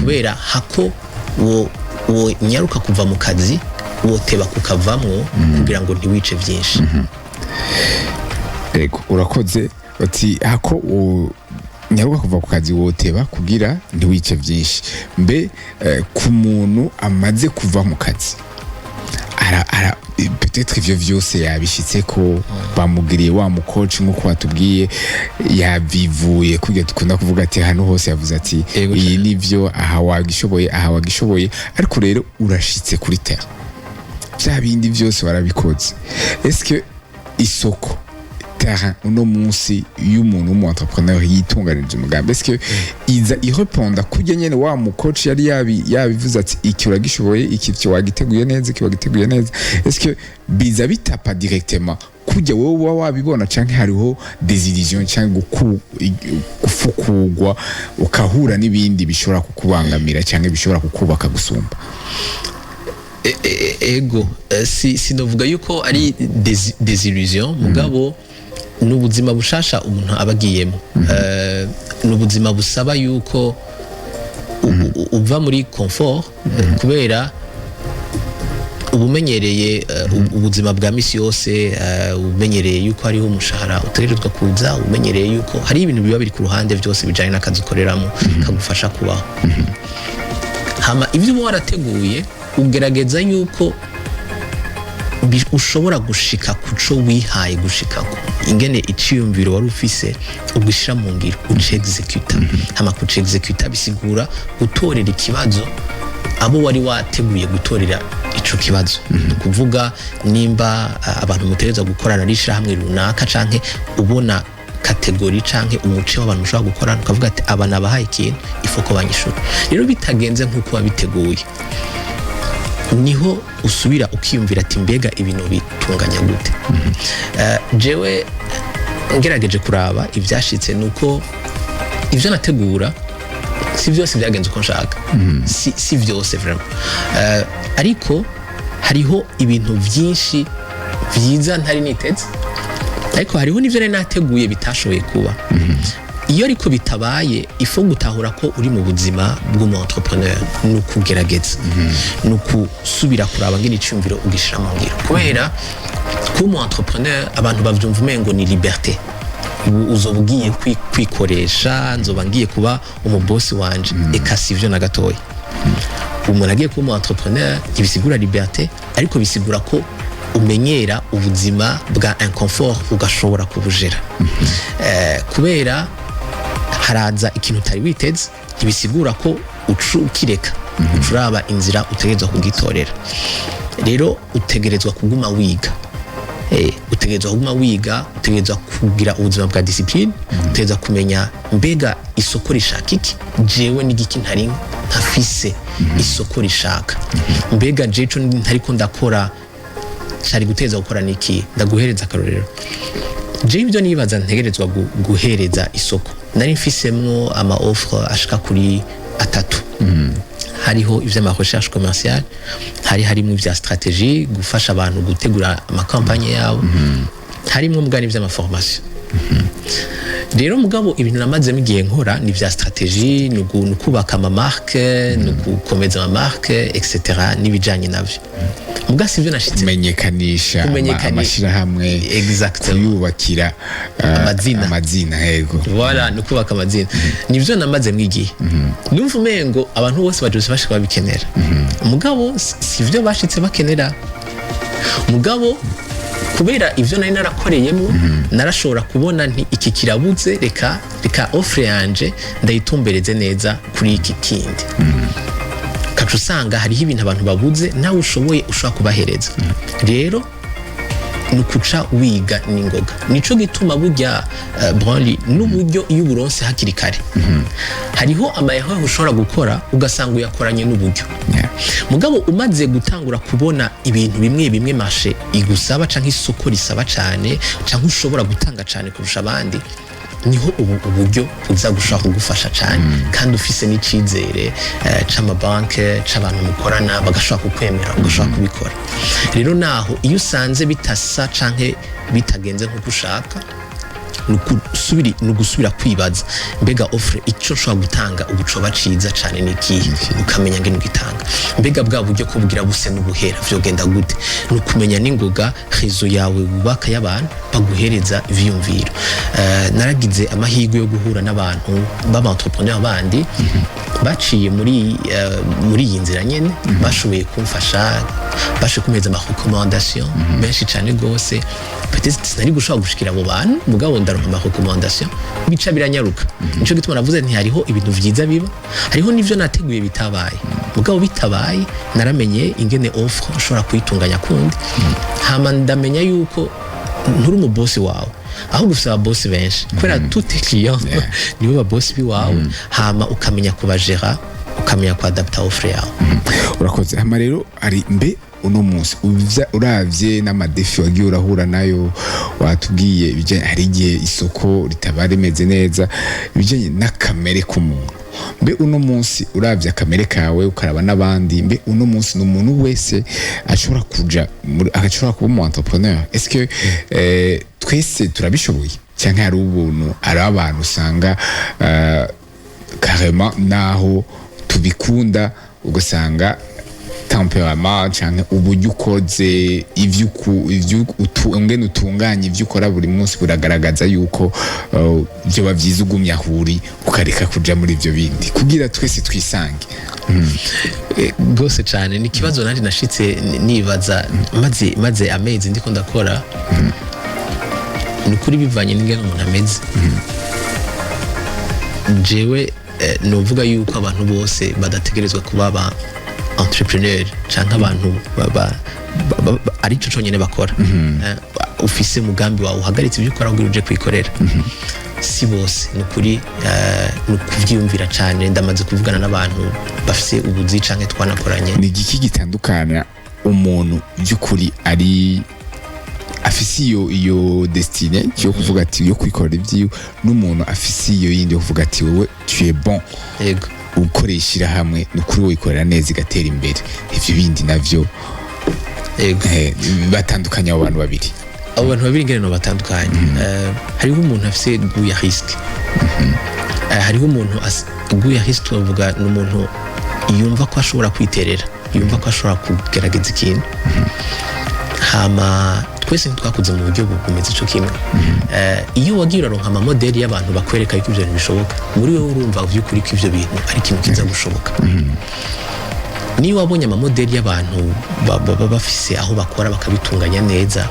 kubera hako wo nyaruka kuva mu kazi, woteba kukavamwo kugira ngo ntiwice vyinshi. Ego, urakoze. Uti hako nyaruka kuva ku kazi, woteba kugira ntiwice vyinshi. Mbe ku muntu amaze kuva mu kazi, ara peut-être ivyo vyose yabishitse ko bamugiriye wa mucoach nk'uko watubwiye, yabivuye kugira dukunda kuvuga ati hano hose yavuze ati iyi nivyo, aha wagishoboye, aha wagishoboye. Ariko rero urashitse kuri terrain, bya bindi byose warabikoze. Est-ce que isoko, terrain uno munsi y'umuntu w'umu entrepreneur yitunganije umugambi, est-ce que iza ireponda kurya nyene wa mucoach yari yabivuze ati iki uragishoboye, iki cyo wagiteguye neza, iki wagiteguye neza? Est-ce que biza bitapa directement kurya wowe uba wabibona, canke hariho des illusions canke gufukugwa ukahura n'ibindi bishobora kukubangamira canke bishobora kukubaka gusumba? Ego, si sinovuga yuko ari des illusions, mugabo ni ubuzima bushasha umuntu aba agiyemo. Ni ubuzima busaba yuko uva muri confort, kubera uba umenyereye ubuzima bwa misi yose, umenyereye yuko hariho umushahara utegerezwa kuza, umenyereye yuko hari ibintu biba biri ku ruhande byose bijanye n'akazi ukoreramo kagufasha kubaho. Hama ibyo uba warateguye, ugerageza yuko ushobora gushika kuco wihaye gushikako, ingene iciyumviro wari ufise ugishira mu ngiro, uca executa. Hama kuca executa bisigura gutorera ikibazo abo wari wateguye gutorera ico kibazo. Ni ukuvuga nimba abantu mutegerezwa gukorana ari ishirahamwe runaka, canke ubona catégorie canke umuce w'abantu mushobora gukorana, ukavuga ati: "Aba nabahaye ikintu, il faut ko banyishura." Rero bitagenze nk'uko wabiteguye, niho usubira ukiyumvira ati: "Mbega ibintu bitunganya gute?" Jewe ngerageje kuraba ibyashitse, nuko ibyo nategura si byose byagenze uko nshaka, si byose vraiment. Ariko hariho ibintu byinshi byiza ntari niteze, ariko hariho n'ibyo nari nateguye bitashoboye kuba. Iyo ariko bitabaye, il faut gutahura ko uri mu buzima bw'umu entrepreneur, ni ukugerageza, ni ukusubira kuraba ngene iciyumviro ugishira mu ngiro. Kubera kuba umu entrepreneur, abantu bavyumva umengo ni liberté, ubu uzoba ugiye kwikoresha, nzoba ngiye kuba umubosi wanje. Eka, sivyo na gatoya. Umuntu agiye kuba umu entrepreneur ntibisigura liberté, ariko bisigura ko umenyera ubuzima bwa inconfort, ugashobora kubujera. Kubera haraza ikintu utari witeze, ntibisigura ko uca ukireka, uca uraba inzira utegerezwa kugitorera. Rero utegerezwa kuguma wiga. Utegerezwa kuguma wiga, utegerezwa kugira ubuzima bwa discipline, utegerezwa kumenya mbega isoko rishaka iki, jewe n'igiki ntari ntafise isoko rishaka, mbega jewe ico ntariko ndakora cari guteza gukora niki. Ndaguhereza akarorero: jewe ibyo nibaza ntegerezwa guhereza isoko, nari mfisemwo ama offre ashika kuri atatu. Hariho ivy'ama recherche commerciale, harimo ivya stratégie, gufasha abantu gutegura ama campagne yabo, harimwo mbwa n'ivy'ama formation. Rero mugabo ibintu namazemo igihe nkora ni vya stratégie, ni ukubaka ama marque, ni ugukomeza ama marque, etc, n'ibijanye navyo. Muga sivyo nashitse Kumenyekanisha Kumenyekanisha. amashirahamwe, Exactement. kuyubakira Amazina. Amazina, yego. Voilà, ni ukubaka amazina, nivyo namazemo igihe. Numva umengo abantu bose baje bashika babikenera, mugabo sivyo bashitse bakenera. Mugabo kubera ivyo nari narakoreyemo, narashobora kubona nti iki kirabuze, reka offre yanje ndayitumbereze neza kuri iki kindi. Ukaca usanga hariho ibintu abantu babuze, nawe ushoboye, ushobora kubahereza. Rero ni ukuca wiga n'ingoga. Nico gituma burya, Branly, n'uburyo iyo uburonse hakiri kare, hariho amayeho ushobora gukora ugasanga uyakoranye n'uburyo. Mugabo umaze gutangura kubona ibintu bimwe bimwe marché igusaba canke isoko risaba cane, canke ushobora gutanga cane kurusha abandi, niho ubu uburyo buza gushobora kugufasha cane, kandi ufise n'icizere c'amabanke, c'abantu mukorana, bagashobora kukwemera, ugashobora kubikora. Rero naho iyo usanze bitasa canke bitagenze nk'uko ushaka, ni ugusubira kwibaza mbega offre icyo nshobora gutanga ubu coba ciza cane ni ikihe, ukamenya ngene ugitanga, mbega bwa buryo ko bugira buse n'ubuhera vyogenda gute. Ni ukumenya n'ingoga réseau yawe wubaka y'abantu baguhereza ivyiyumviro. Naragize amahirwe yo guhura n'abantu b'aba entrepreneur bandi baciye muri iyi nzira nyene, bashoboye kumfasha, bashoboye kumpereza ama recommandation menshi cane gose. Peut-être sinari gushobora gushikira abo bantu, mugabo ndaronka ama recommandation, bica biranyaruka. Nico gituma navuze nti hariho ibintu vyiza biba, hariho n'ivyo nateguye bitabaye. Mugabo bitabaye, naramenye ingene offre nshobora kuyitunganya kundi. Hama ndamenya yuko nturi umu boss wawe, ahubwo ufise aba boss benshi, kubera tous tes clients nibo ba boss biwawe. Hama ukamenya kubajera, ukamenya kuadapta offre yawe. Urakoze. Hama rero ari mbe uno munsi uravye n'ama défis wagiye urahura nayo, watubwiye ibijanye, hari igihe isoko ritaba rimeze neza, ibijanye n'akamere k'umuntu. Mbe uno munsi uravye akamere kawe, ukaraba n'abandi, mbe uno munsi ni umuntu wese ashobora kuja ashobora kuba umu entrepreneur? Est-ce que twese turabishoboye, canke hari ubuntu, hari abantu usanga carrément naho tubikunda, ugasanga tempérament canke uburyo ukoze ivyo ingene utunganya ivyo ukora buri munsi buragaragaza yuko vyoba vyiza ugumye aho uri, ukareka kuja muri ivyo bindi kugira twese twisange? Rwose cyane, ni ikibazo nanjye nashitse nibaza maze amezi ndiko ndakora. Ni ukuri, bivanye n'ingene umuntu ameze. Jewe nuvuga yuko abantu bose badategerezwa kuba aba entrepreneur canke abantu arico conyene bakora. Ufise umugambi wawe, uhagaritse ibyo ukora kugira uje kwikorera, si bose. Ni ukuri, ni ukuvyiyumvira cane. Ndamaze kuvugana n'abantu bafise ubuzi canke twanakoranye. Ni igiki gitandukana umuntu by'ukuri ari afise iyo destinée yo kuvuga ati yo kwikorera ibyiwe, n'umuntu afise iyo yindi yo kuvuga ati wowe tu es bon ukorera ishyirahamwe, ni ukuri wikorera neza igatera imbere, ivyo bindi navyo? Batandukanya abo bantu babiri? Abo bantu babiri ingene no batandukanye, hariho umuntu afise goût ya risque. Hariho umuntu goût ya risque, tuvuga ni umuntu yumva ko ashobora kwiterera, yumva ko ashobora kugerageza ikintu. Hama twese ntitwakuze mu buryo bumeze ico kimwe. Iyo wagiye uraronka ama modèles y'abantu bakwereka yuko ivyo bintu bishoboka, muri wewe urumva vy'ukuri ko ivyo bintu ari ikintu kiza gushoboka. Niyo wabonye ama modèles y'abantu baba bafise aho bakora, bakabitunganya neza,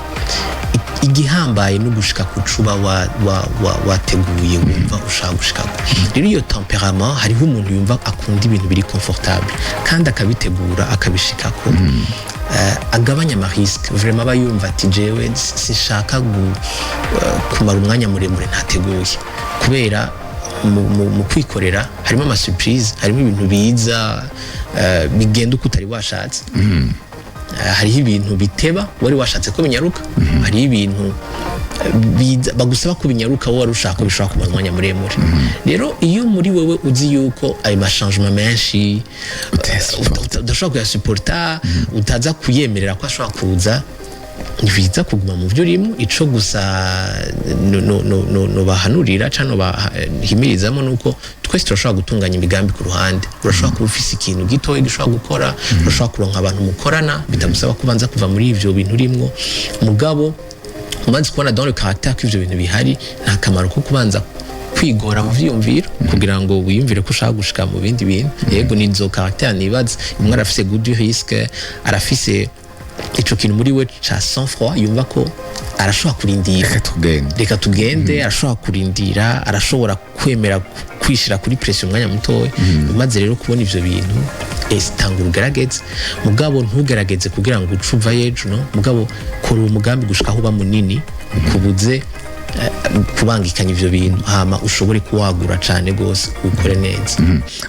igihambaye no gushika ku cuba wateguye, wumva ushaka gushikako. Rero iyo tempérament, hariho umuntu yumva akunda ibintu biri confortable kandi akabitegura akabishikako. agabanya ama risques vraiment. Aba yumva ati: "Jewe sinshaka kumara umwanya muremure ntateguye," kubera mu kwikorera harimo ama surprise, harimo ibintu biza bigenda uko utari washatse. Hariho ibintu biteba wari washatse ko binyaruka, hariho ibintu bagusaba ko binyaruka, wowe wari ushaka ko bishobora kumara umwanya muremure. Rero iyo muri wewe uzi yuko ayo ma changements menshi Utayasuporta. Udashobora kuyasuporta, utaza kuyemerera ko ashobora kuza, ni byiza kuguma mu byo urimo. Ico gusa no bahanurira canke bahimirizamo nuko twese turashobora gutunganya imigambi ku ruhande. Urashobora kuba ufise ikintu gitoya gishobora gukora, urashobora kuronka abantu mukorana bitagusaba kubanza kuva muri ivyo bintu urimwo. Mugabo umaze kubona dans le caractère ko ivyo bintu bihari, nta kamaro ko kubanza kwigora mu vyiyumviro kugira ngo wiyumvire ko ushaka gushika mu bindi bintu. Yego, nizo caractère nibaza. Umwe arafise goût du risque, arafise ico kintu muri we ca sang froid, yumva ko arashobora kurindira. Reka tugende. Reka tugende. Arashobora kurindira, arashobora kwemera kwishira kuri pression umwanya mutoya. Umaze rero kubona ivyo bintu, tanga urugerageze. Mugabo ntugerageze kugira ngo uce uvayo ejo, no mugabo kora uwo mugambi gushika aho uba munini ukubuze kubangikanya ivyo bintu, hama ushobore kuwagura cane gose, ukore neza.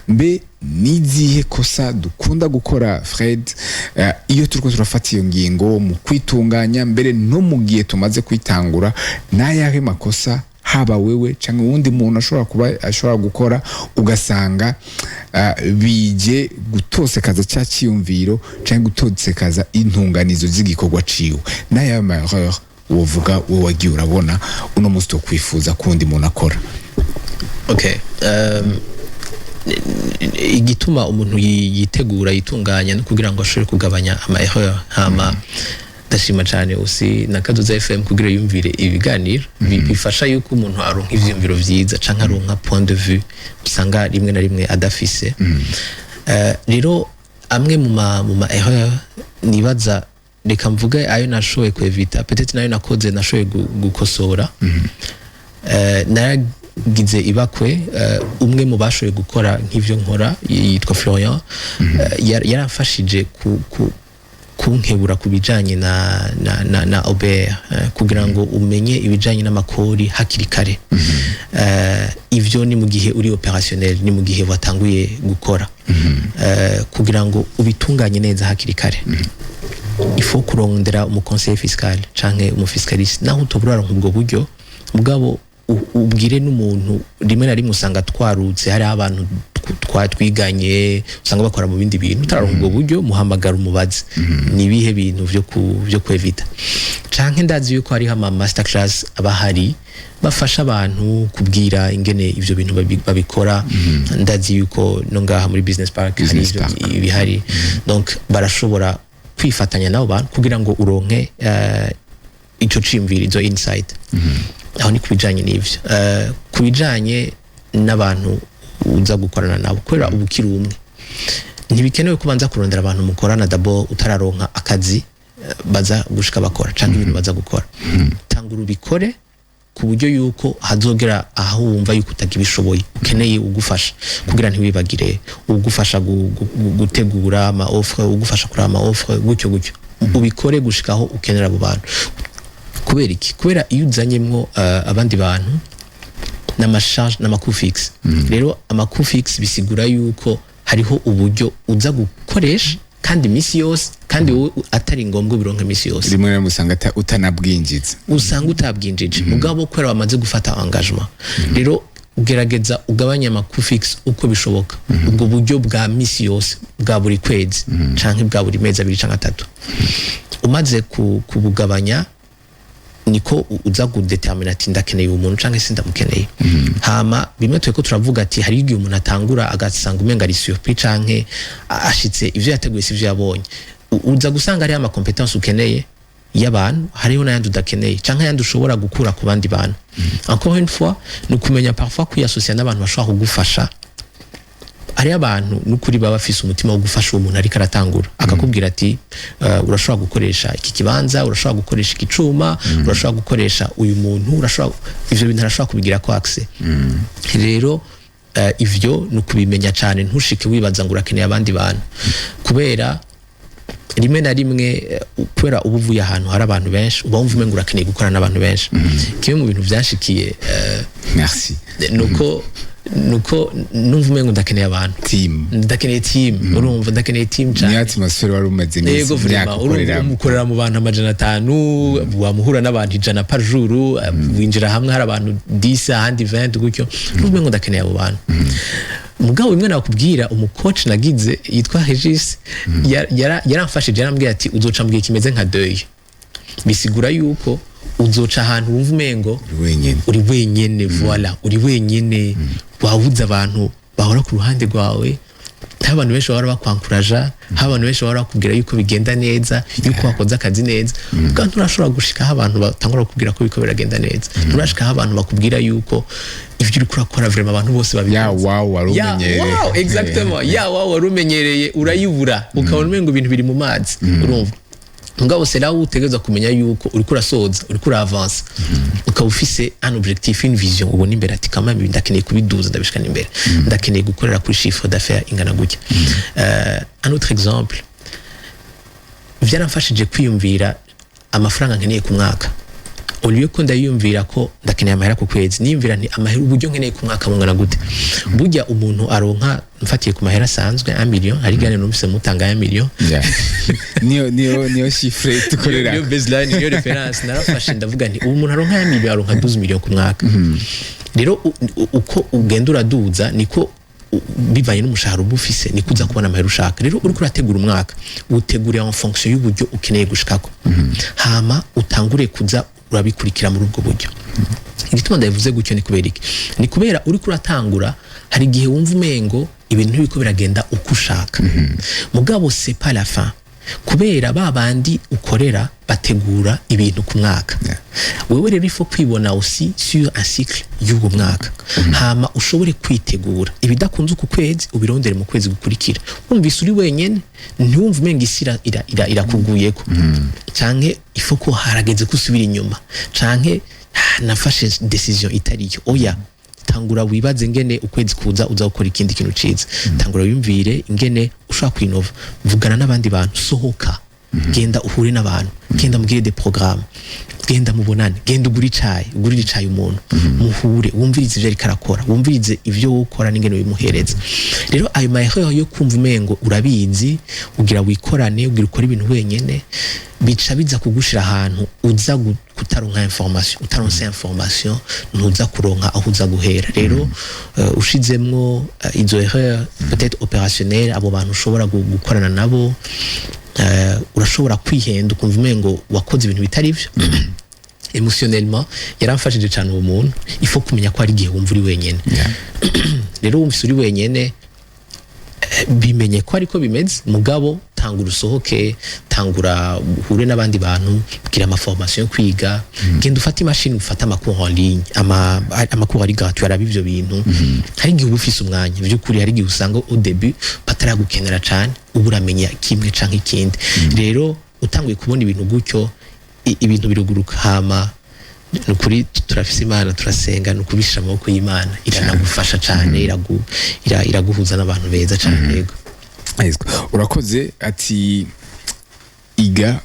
Mbe nizihe kosa dukunda gukora, Fred, iyo turiko turafata iyo ngingo mu kwitunganya, mbere no mu gihe tumaze kwitangura? N'ayahe makosa haba wewe cyangwa uwundi muntu ashobora kuba ashobora gukora, ugasanga bije gutosekaza cya cyiyumviro cyangwa gutosekaza intunganizo z'igikorwa ciwe? N'ayahe ma erreur wovuga wowe wagiye urabona uno munsi tokwifuza ko uwundi muntu akora? Okay. Igituma umuntu yitegura, yitunganya, no kugira ngo ashobore kugabanya ama erreur. Hama ndashima cyane usi na Kaduza FM kugira yumvire ibiganiro bifasha yuko umuntu aronka ivyiyumviro vyiza canke aronka point de vue usanga rimwe na rimwe adafise. Rero amwe mu ma erreur nibaza, reka mvuge ayo nashoboye kwevita, peut-être nayo nakoze nashoboye gukosora. Naragize ibakwe, umwe mu bashoboye gukora nk'ivyo nkora yitwa Florian, yaramfashije kunkebura ku bijanye na OBR, kugira ngo umenye ibijanye n'amakori hakiri kare. Ivyo ni mu gihe uri opérationnel, ni mu gihe watanguye gukora, kugira ngo ubitunganye neza hakiri kare, il faut kurondera umu conseiller fiscal canke umu fiscaliste. Naho utobora uraronka ubwo buryo, mugabo ubwire n'umuntu. Rimwe na rimwe usanga twarutse, hariho abantu twiganye usanga bakora mu bindi bintu. Utararonka ubwo buryo, muhamagara umubaze ni ibihe bintu vyo kwevita. Canke ndazi yuko hariho ama master class aba ahari bafasha abantu kubwira ingene ivyo bintu babikora. Ndazi yuko no ngaha muri Business Park hari Business ivyo Park. bihari. Donc barashobora kwifatanya nabo bantu kugira ngo uronke ico ciyumviro, izo insight. Aho ni ku bijanye n'ivyo. Ku bijanye n'abantu uza gukorana nabo, kubera uba ukiri umwe, ntibikenewe kubanza kurondera abantu mukorana d'abord utararonka akazi baza gushika bakora canke ibintu baza gukora. Tangura ubikore ku buryo yuko hazogera aho wumva yuko utakibishoboye, ukeneye ugufasha, kugira ntiwibagire ugufasha gutegura ama offre, ugufasha kuraba ama offre, gutyo gutyo. Ubikore gushikaho ukenera abo bantu. Kubera iki? Kubera iyo uzanyemwo abandi bantu n'ama charges n'ama coûts fixes. Rero ama coûts fixes bisigura yuko hariho uburyo uza gukoresha kandi iminsi yose, kandi wowe atari ngombwa ubironka iminsi yose. Rimwe na rimwe usanga utanabwinjiza. Usanga utabwinjije, mugabo kubera wamaze gufata engagement. Rero gerageza ugabanye ama coûts fixes uko bishoboka, ubwo buryo bwa misi yose, bwa buri kwezi canke bwa buri mezi 2 canke 3. Umaze kubugabanya, niko uza kudetermina ati: "Ndakeneye uwo muntu canke sindamukeneye." Hama bimwe turiko turavuga ati hari igihe umuntu atangura agasanga umenga ari surpris canke ashitse ivyo yateguye sivyo yabonye. Uza gusanga hariho ama compétences ukeneye y'abantu, hariho n'ayandi udakeneye canke ayandi ushobora gukura ku bandi bantu. Encore une fois, ni ukumenya parfois kwiyasocia n'abantu bashobora kugufasha. Hariho abantu n'ukuri baba bafise umutima wo gufasha uwo muntu ariko aratangura, akakubwira ati: "Urashobora gukoresha iki kibanza, urashobora gukoresha iki cuma, urashobora gukoresha uyu muntu, urashobora ivyo bintu," arashobora kubigira ko accès. Rero ivyo ni ukubimenya cane, ntushike wibaza ngo urakeneye abandi bantu kubera Rimwe na rimwe, kubera uba uvuye ahantu hari abantu benshi, uba wumva umengo urakeneye gukorana n'abantu benshi. Kimwe mu bintu vyashikiye, Merci. nuko numva umengo ndakeneye abantu. Team. Ndakeneye team, urumva, ndakeneye team cyane. Niyo atmosphère wari umaze iminsi Yego, vraiment. imyaka Urumva, ukorera. Umukorera mu bantu 500, wamuhura n'abantu 100 par jour, winjira hamwe hari abantu 10, ahandi 20, gutyo. Urumva ngo ndakeneye abo bantu. Mugabo bimwe nakubwira, umucoach nagize yitwa Regis yaramfashije, yarambwiye ati: "Uzoca mu gihe kimeze nka deuil." Bisigura yuko uzoca ahantu wumva umengo Uri wenyine. Uri wenyene, voilà, uri wenyene, wabuze abantu bahora ku ruhande rwawe. Hari abantu benshi bahora bakwankuraja, hari abantu benshi bahora bakubwira yuko bigenda neza, yuko wakoze akazi neza. Kandi nturashobora gushika aho abantu batangura kukubwira ko biriko biragenda neza. Nturashika aho abantu bakubwira yuko ivyo uriko urakora vraiment abantu bose Ya. babikunze. Wow, wari Ya, umenyereye. wow, exactement, ya wow wari umenyereye urayibura, ukabona umengo ibintu biri mu mazi, urumva. Mugabo c'est là où utegerezwa kumenya yuko uriko urasoza, uriko uravansa, ukaba ufise un objectif, une vision ubona imbere, ati: "Quand même, ibi ndakeneye kubiduza, ndabishikana imbere, ndakeneye gukorera kuri chiffre d'affaires ingana gutya." Un autre exemple, vyaramfashije kwiyumvira amafaranga nkeneye ku mwaka. Au lieu ko ndayiyumvira ko ndakeneye amahera ku kwezi, niyumvira nti: "Amahera, uburyo nkeneye ku mwaka bungana gute?" Burya umuntu aronka, mfatiye ku mahera asanzwe, 1 million, hari gane numvise mutanga 1 million. Yeah. Niyo chiffre dukorera. Niyo baseline, niyo référence narafashe. Ndavuga nti: "Ubu umuntu aronka 1 million, aronka 12 million ku mwaka." Rero uko ugenda uraduza, niko bivanye n'umushahara uba ufise, niko uza kubona amahera ushaka. Rero uriko urategura umwaka, utegurira en fonction y'uburyo ukeneye gushikako, hama utangure kuza urabikurikira muri ubwo buryo. Igituma ndabivuze gutyo ni kubera iki? Ni kubera uriko uratangura, hari igihe wumva umengo ibintu ntibiko biragenda uko ushaka. Mugabo c'est pas la fin, kubera ba bandi ukorera bategura ibintu ku mwaka. Wewe rero il faut kwibona aussi sur un cycle y'uwo mwaka, hama ushobore kwitegura. Ibidakunze uku kwezi, ubirondere mu kwezi gukurikira. Wumvise uri wenyene, ntiwumve umenga isi irakuguyeko, canke il faut ko harageze ko usubira inyuma, canke: "Ah, nafashe décision itariyo." Oya, tangura wibaze ingene ukwezi kuza uza gukora ikindi kintu ciza. Tangura wiyumvire ingene ushobora kwinova. Vugana n'abandi bantu, sohoka, genda uhure n'abantu, genda mugire des programmes, genda mubonane, genda ugure icayi, ugurire icayi umuntu, muhure, wumvirize ivyo ariko arakora, wumvirize ivyo wowe ukora n'ingene bimuhereza. Rero ayo mahera yo kumva umengo urabizi, ugira wikorane, ugira ukora ibintu wenyene, bica biza kugushira ahantu uza kutaronka information. Utaronse information, ntuza kuronka aho uza guhera. Rero ushizemwo izo erreur peut-être opérationnelle, abo bantu ushobora gukorana nabo, urashobora kwihenda, ukumva umengo wakoze ibintu bitari byo émotionnellement. Yaramfashije cyane uwo muntu. Il faut kumenya ko hari igihe wumva uri wenyene. Rero wumvise uri wenyene, bimenye ko ariko bimeze. Mugabo tangura usohoke, tangura uhure n'abandi bantu, bwira amaformation yo kwiga, genda ufate imashini, ufate amakuru en ligne, amakuru ari gratuit, araba ivyo bintu. Hari igihe uba ufise umwanya vy'ukuri, hari igihe usanga au début bataragukenera cane, uba uramenya kimwe canke ikindi. Rero utanguye kubona ibintu gutyo, ibintu biruguruka. Hama nukuri turafise Imana, turasenga, ni ukubishira amaboko y'Imana, iranagufasha cane, iraguhuza n'abantu beza cane, yego. Yego. Urakoze. Ati: "Iga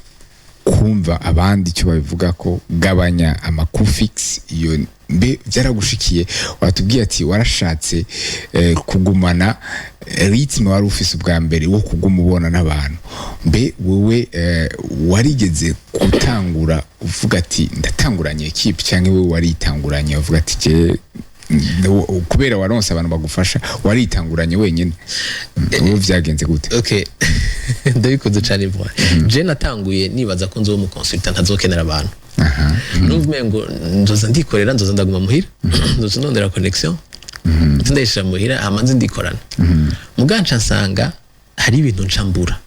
kumva abandi icyo babivuga, ko gabanya amacoûts fixes." Iyo mbe byaragushikiye? Watubwiye ati warashatse kugumana rythme wari ufise ubwa mbere wo kuguma ubona n'abantu. Mbe wewe warigeze gutangura uvuga ati: "Ndatanguranye équipe", cyangwa wewe waritanguranye uvuga ati: "Je", kubera waronse abantu bagufasha, waritanguranye wenyine? Wowe vyagenze gute? Okay, ndabikoze cyane vuba. Je natanguye nibaza ko nzoba umuconsultant ntazokenera abantu. Numva umengo nzoza ndikorera, nzoza ndaguma muhira, nzoza ndondera connexion, nzi ndayishira muhira, hama nzi ndikorana. Muga nca nsanga hari ibintu nca mbura.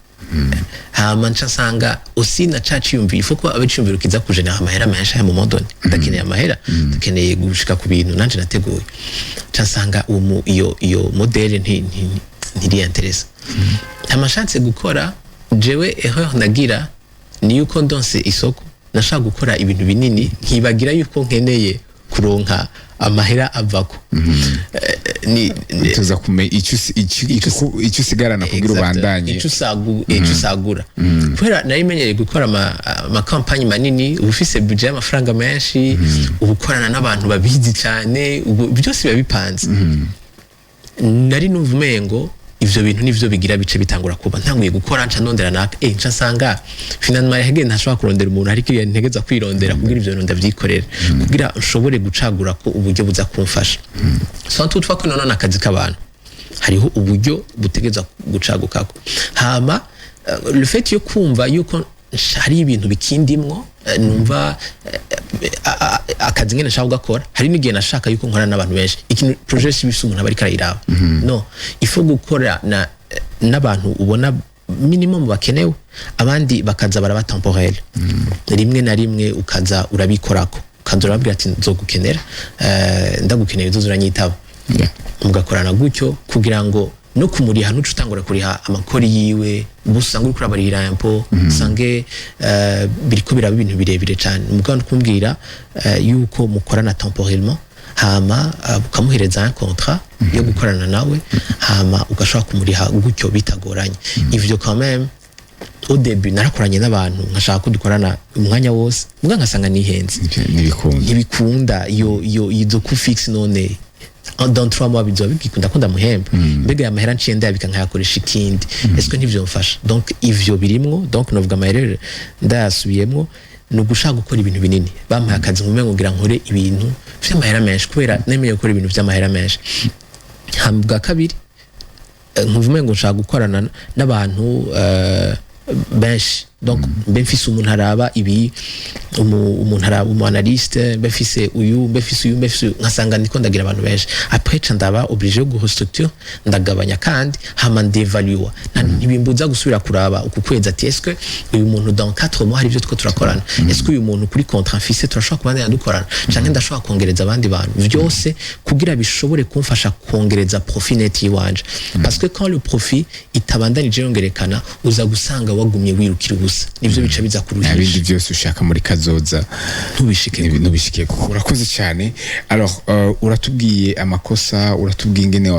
Hama nca nsanga aussi na ca ciyumviro, il faut ko abe ciyumviro kiza kugenera amahera menshi. À un moment donné ndakeneye amahera, ndakeneye gushika ku bintu nanje nateguye. Nca nsanga uwo iyo modèle ntiri intéressant. Hama nshatse gukora jewe, erreur nagira ni yuko ndonse isoko nashaka gukora ibintu binini, nkibagira yuko nkeneye kuronka amahera avako. Ni Tuza kumenya icyo usigarana kugira ubandanye. Icyo usagura, kubera nari menyereye gukora amakampani manini, uba ufise budget y'amafaranga menshi, uba ukorana n'abantu babizi cyane, ubu byose biba bipanze. Nari numva umengo ivyo bintu nivyo bigira bice bitangura kuba. Ntanguye gukora, nca ndondera naka, nca nsanga finalement hege ntashobora kurondera umuntu, ariko iyo ntegeza kwirondera kugira ivyo bintu ndavyikorera, kugira nshobore gucagura ko uburyo buza kumfasha. Sans toutefois ko none akazi k'abantu hariho uburyo butegeza gucagukako. Hama le fait yo kumva yuko hari ibintu bikindimwo, numva akazi ngene nshaka kugakora. Hari n'igihe nashaka yuko nkorana n'abantu benshi. Ikintu projet si bifise umuntu aba ariko arayiraba, no il faut gukora na n'abantu ubona minimum bakenewe, abandi bakaza baraba temporel. Rimwe na rimwe ukaza urabikorako, ukaza urababwira ati nzogukenera, ndagukeneye, uzoza uranyitaba. Mugakorana gutyo kugira ngo no kumuriha nuca utangura kuriha amakori yiwe, ubu usanga uriko urabarihira impôt, usange biriko biraba ibintu birebire cane. Mugabo no kumbwira yuko mukorana temporellement, hama ukamuhereza un contrat yo gukorana nawe, hama ugashobora kumuriha gutyo bitagoranye. Ivyo quand même, au début narakoranye n'abantu nkashaka ko dukorana umwanya wose, muga nkasanga nihenze. Ntibikunda. Ntibikunda. Iyo izo coût fixe, none dans 3 mois bizoba bigikunda ko ndamuhemba? Mbega aya mahera nciye ndayabika nkayakoresha ikindi, est-ce que ntivyomfasha? Donc ivyo birimwo. Donc novuga amaherere ndayasubiyemwo, ni ugushaka gukora ibintu binini. Bampaye akazi nkume ngira nkore ibintu vy'amahera menshi, kubera nemeye gukora ibintu vy'amahera menshi. Hama bwa kabiri, nkuvume ngo nshaka gukorana n'abantu benshi. Donc mbe mfise umuntu araba ibi, umuntu araba, umu analyste, mbe mfise uyu, mbe mfise uyu, mbe mfise uyu, nkasanga ndiko ndagira abantu benshi. Après ca ndaba obligé yo gurestructure, ndagabanya kandi hama ndevalua. Ntibimbuza gusubira kuraba uku kwezi ati est-ce que uyu muntu dans 4 mois hari ibyo two turakorana? Est-ce que uyu muntu kuri contrat mfise turashobora kubandanya dukorana, canke ndashobora kongereza abandi bantu? Vyose kugira bishobore kumfasha kongereza profit net yiwanje, parce que quand le profit itabandanije yongerekana, uza gusanga wagumye wirukira ubusa, nivyo bica biza Nta kuruhisha. Bindi byose ushaka muri kazoza ntubishike. Ntubishike. Urakoze cyane. Alors uratubwiye amakosa, uratubwiye ingene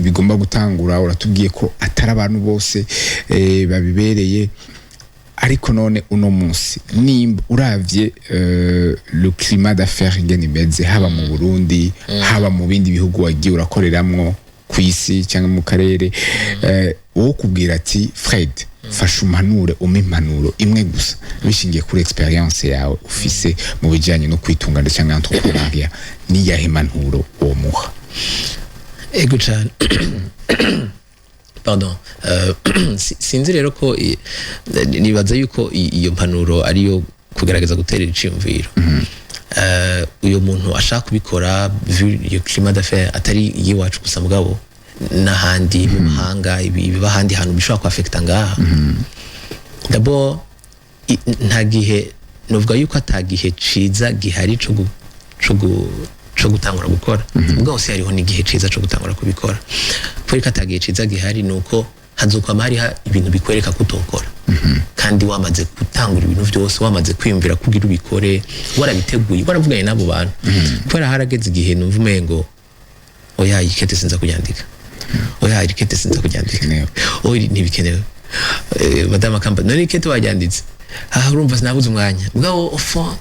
bigomba gutangura, uratubwiye ko atari abantu bose babibereye. Ariko none uno munsi, nimba uravye le climat d'affaires ingene imeze, haba mu Burundi, haba mu bindi bihugu wagiye urakoreramwo ku isi cyangwa mu karere, wowe kubwira ati Fred, fasha umpanure, umpe impanuro imwe gusa bishingiye kuri experience yawe ufise mu bijyanye no kwitunganya cyangwa entrepreneuriat, niyahe mpanuro uwo muha? Ego cyane, pardon. Sinzi rero ko nibaza yuko iyo mpanuro ariyo kugerageza guterera iciyumviro uyo muntu ashaka kubikora, vu iyo climat d'affaires atari iyiwacu gusa mugabo n'ahandi mu mahanga, ibiba ahandi hantu bishobora kuafekta ngaha. D'abord nta gihe, novuga yuko ata gihe ciza gihari co gutangura gukora. Mugabo se hariho n'igihe ciza co gutangura kubikora. Kubera ko ata gihe ciza gihari, nuko hazokwama hariho ibintu bikwereka ko utokora, kandi wamaze gutangura ibintu vyose, wamaze kwiyumvira kugira ubikore, warabiteguye, waravuganye n'abo bantu. Kubera harageze igihe numva umengo oya, ikete sinza kuryandika, oya, iri kete sinza kuryandika. Bikenewe. Oya, ntibikenewe. Madame akamba none ikete waryanditse? Ah, urumva sinabuze umwanya. Mugabo au fond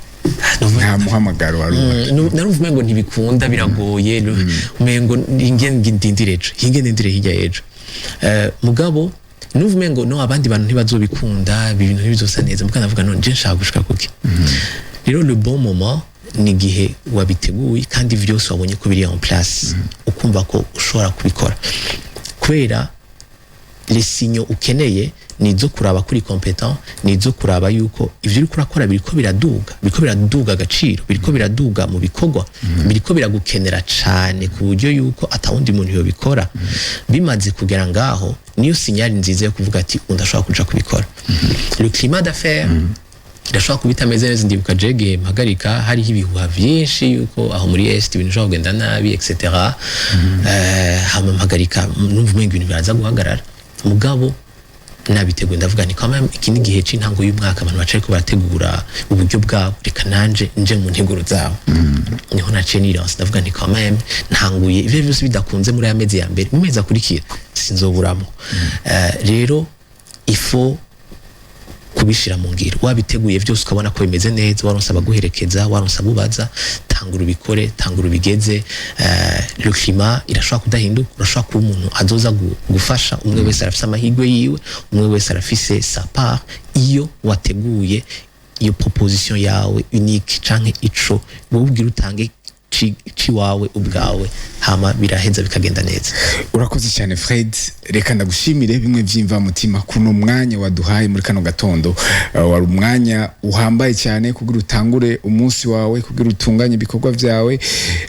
Nta muhamagaro wari uhari. Narumva umengo ntibikunda, biragoye, umengo inge ndindire ejo, hinge ndindire hirya ejo. Mugabo numva umengo no abandi bantu ntibazobikunda, ibi bintu ntibizosa neza. Mugabo ndavuga none je nshaka gushika kuki? Rero le bon moment ni igihe wabiteguye kandi vyose wabonye ko biri en place, ukumva ko ushobora kubikora, kubera les signaux ukeneye ni izo kuraba kuri compétent, ni izo kuraba yuko ivyo uriko urakora biriko biraduga agaciro, biriko biraduga mu bikorwa, biriko biragukenera cane ku buryo yuko atawundi muntu yobikora. Bimaze kugera ngaho, niyo signal nziza yo kuvuga ati ndashobora kuja kubikora. Le climat d'affaires irashobora kuba itameze neza. Ndibuka jege mpagarika hariho ibihuha vyinshi yuko aho muri Est ibintu bishobora kugenda nabi, etc. Hama mpagarika numva umenga ibintu biraza guhagarara, mugabo Nabiteguye, ndavuga nti quand même iki ni igihe c'intango y'umwaka, abantu baca ariko barategura uburyo bwabo, reka nanje nje mu nteguro zabo. Niho naciye niranse, ndavuga nti quand même ntanguye, ivyo byose bidakunze muri aya mezi ya mbere, mu mezi akurikira sinzoburamo. Rero il faut kubishira mu ngiro. Wabiteguye byose, ukabona ko bimeze neza, waronse abaguherekeza, waronse abubaza, tangura ubikore, tangura ubigeze. Le climat irashobora kudahinduka, urashobora kuba umuntu azoza gufasha. Umwe wese arafise amahirwe yiwe, umwe wese arafise sa part. Iyo wateguye iyo proposition yawe unique canke ico wowe ubwira utange ciwawe ubwawe, hama biraheza bikagenda neza. Urakoze cyane, Fred. Reka ndagushimire bimwe vy'imvamutima kuno mwanya waduhaye muri kano gatondo. Wari umwanya uhambaye cyane kugira utangure umunsi wawe, kugira utunganye ibikorwa vyawe,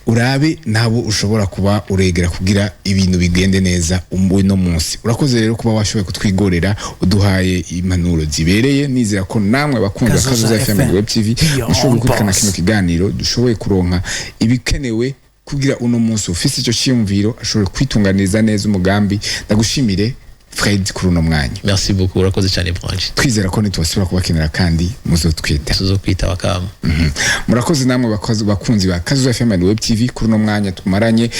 urabe nabo ushobora kuba uregera kugira ibintu bigende neza uno munsi. Urakoze rero kuba washoboye kutwigorera, uduhaye impanuro zibereye. Nizera ko namwe bakunzi ba Kazoza Kazoza FM FM, Web TV be your mushoboye own gukurikirana boss. kino kiganiro, dushoboye kuronka ibikenewe kugira uno munsi ufise icyo cyiyumviro ashobore kwitunganiriza neza umugambi. Ndagushimire, Fred, kuri uno mwanya. Merci beaucoup, urakoze cyane, Branche. Twizera ko nitubasubira kubakenera kandi muzotwita. Tuzokwita bakama. Murakoze namwe bakunzi ba Kazoza FM and Web TV kuri uno mwanya tumaranye.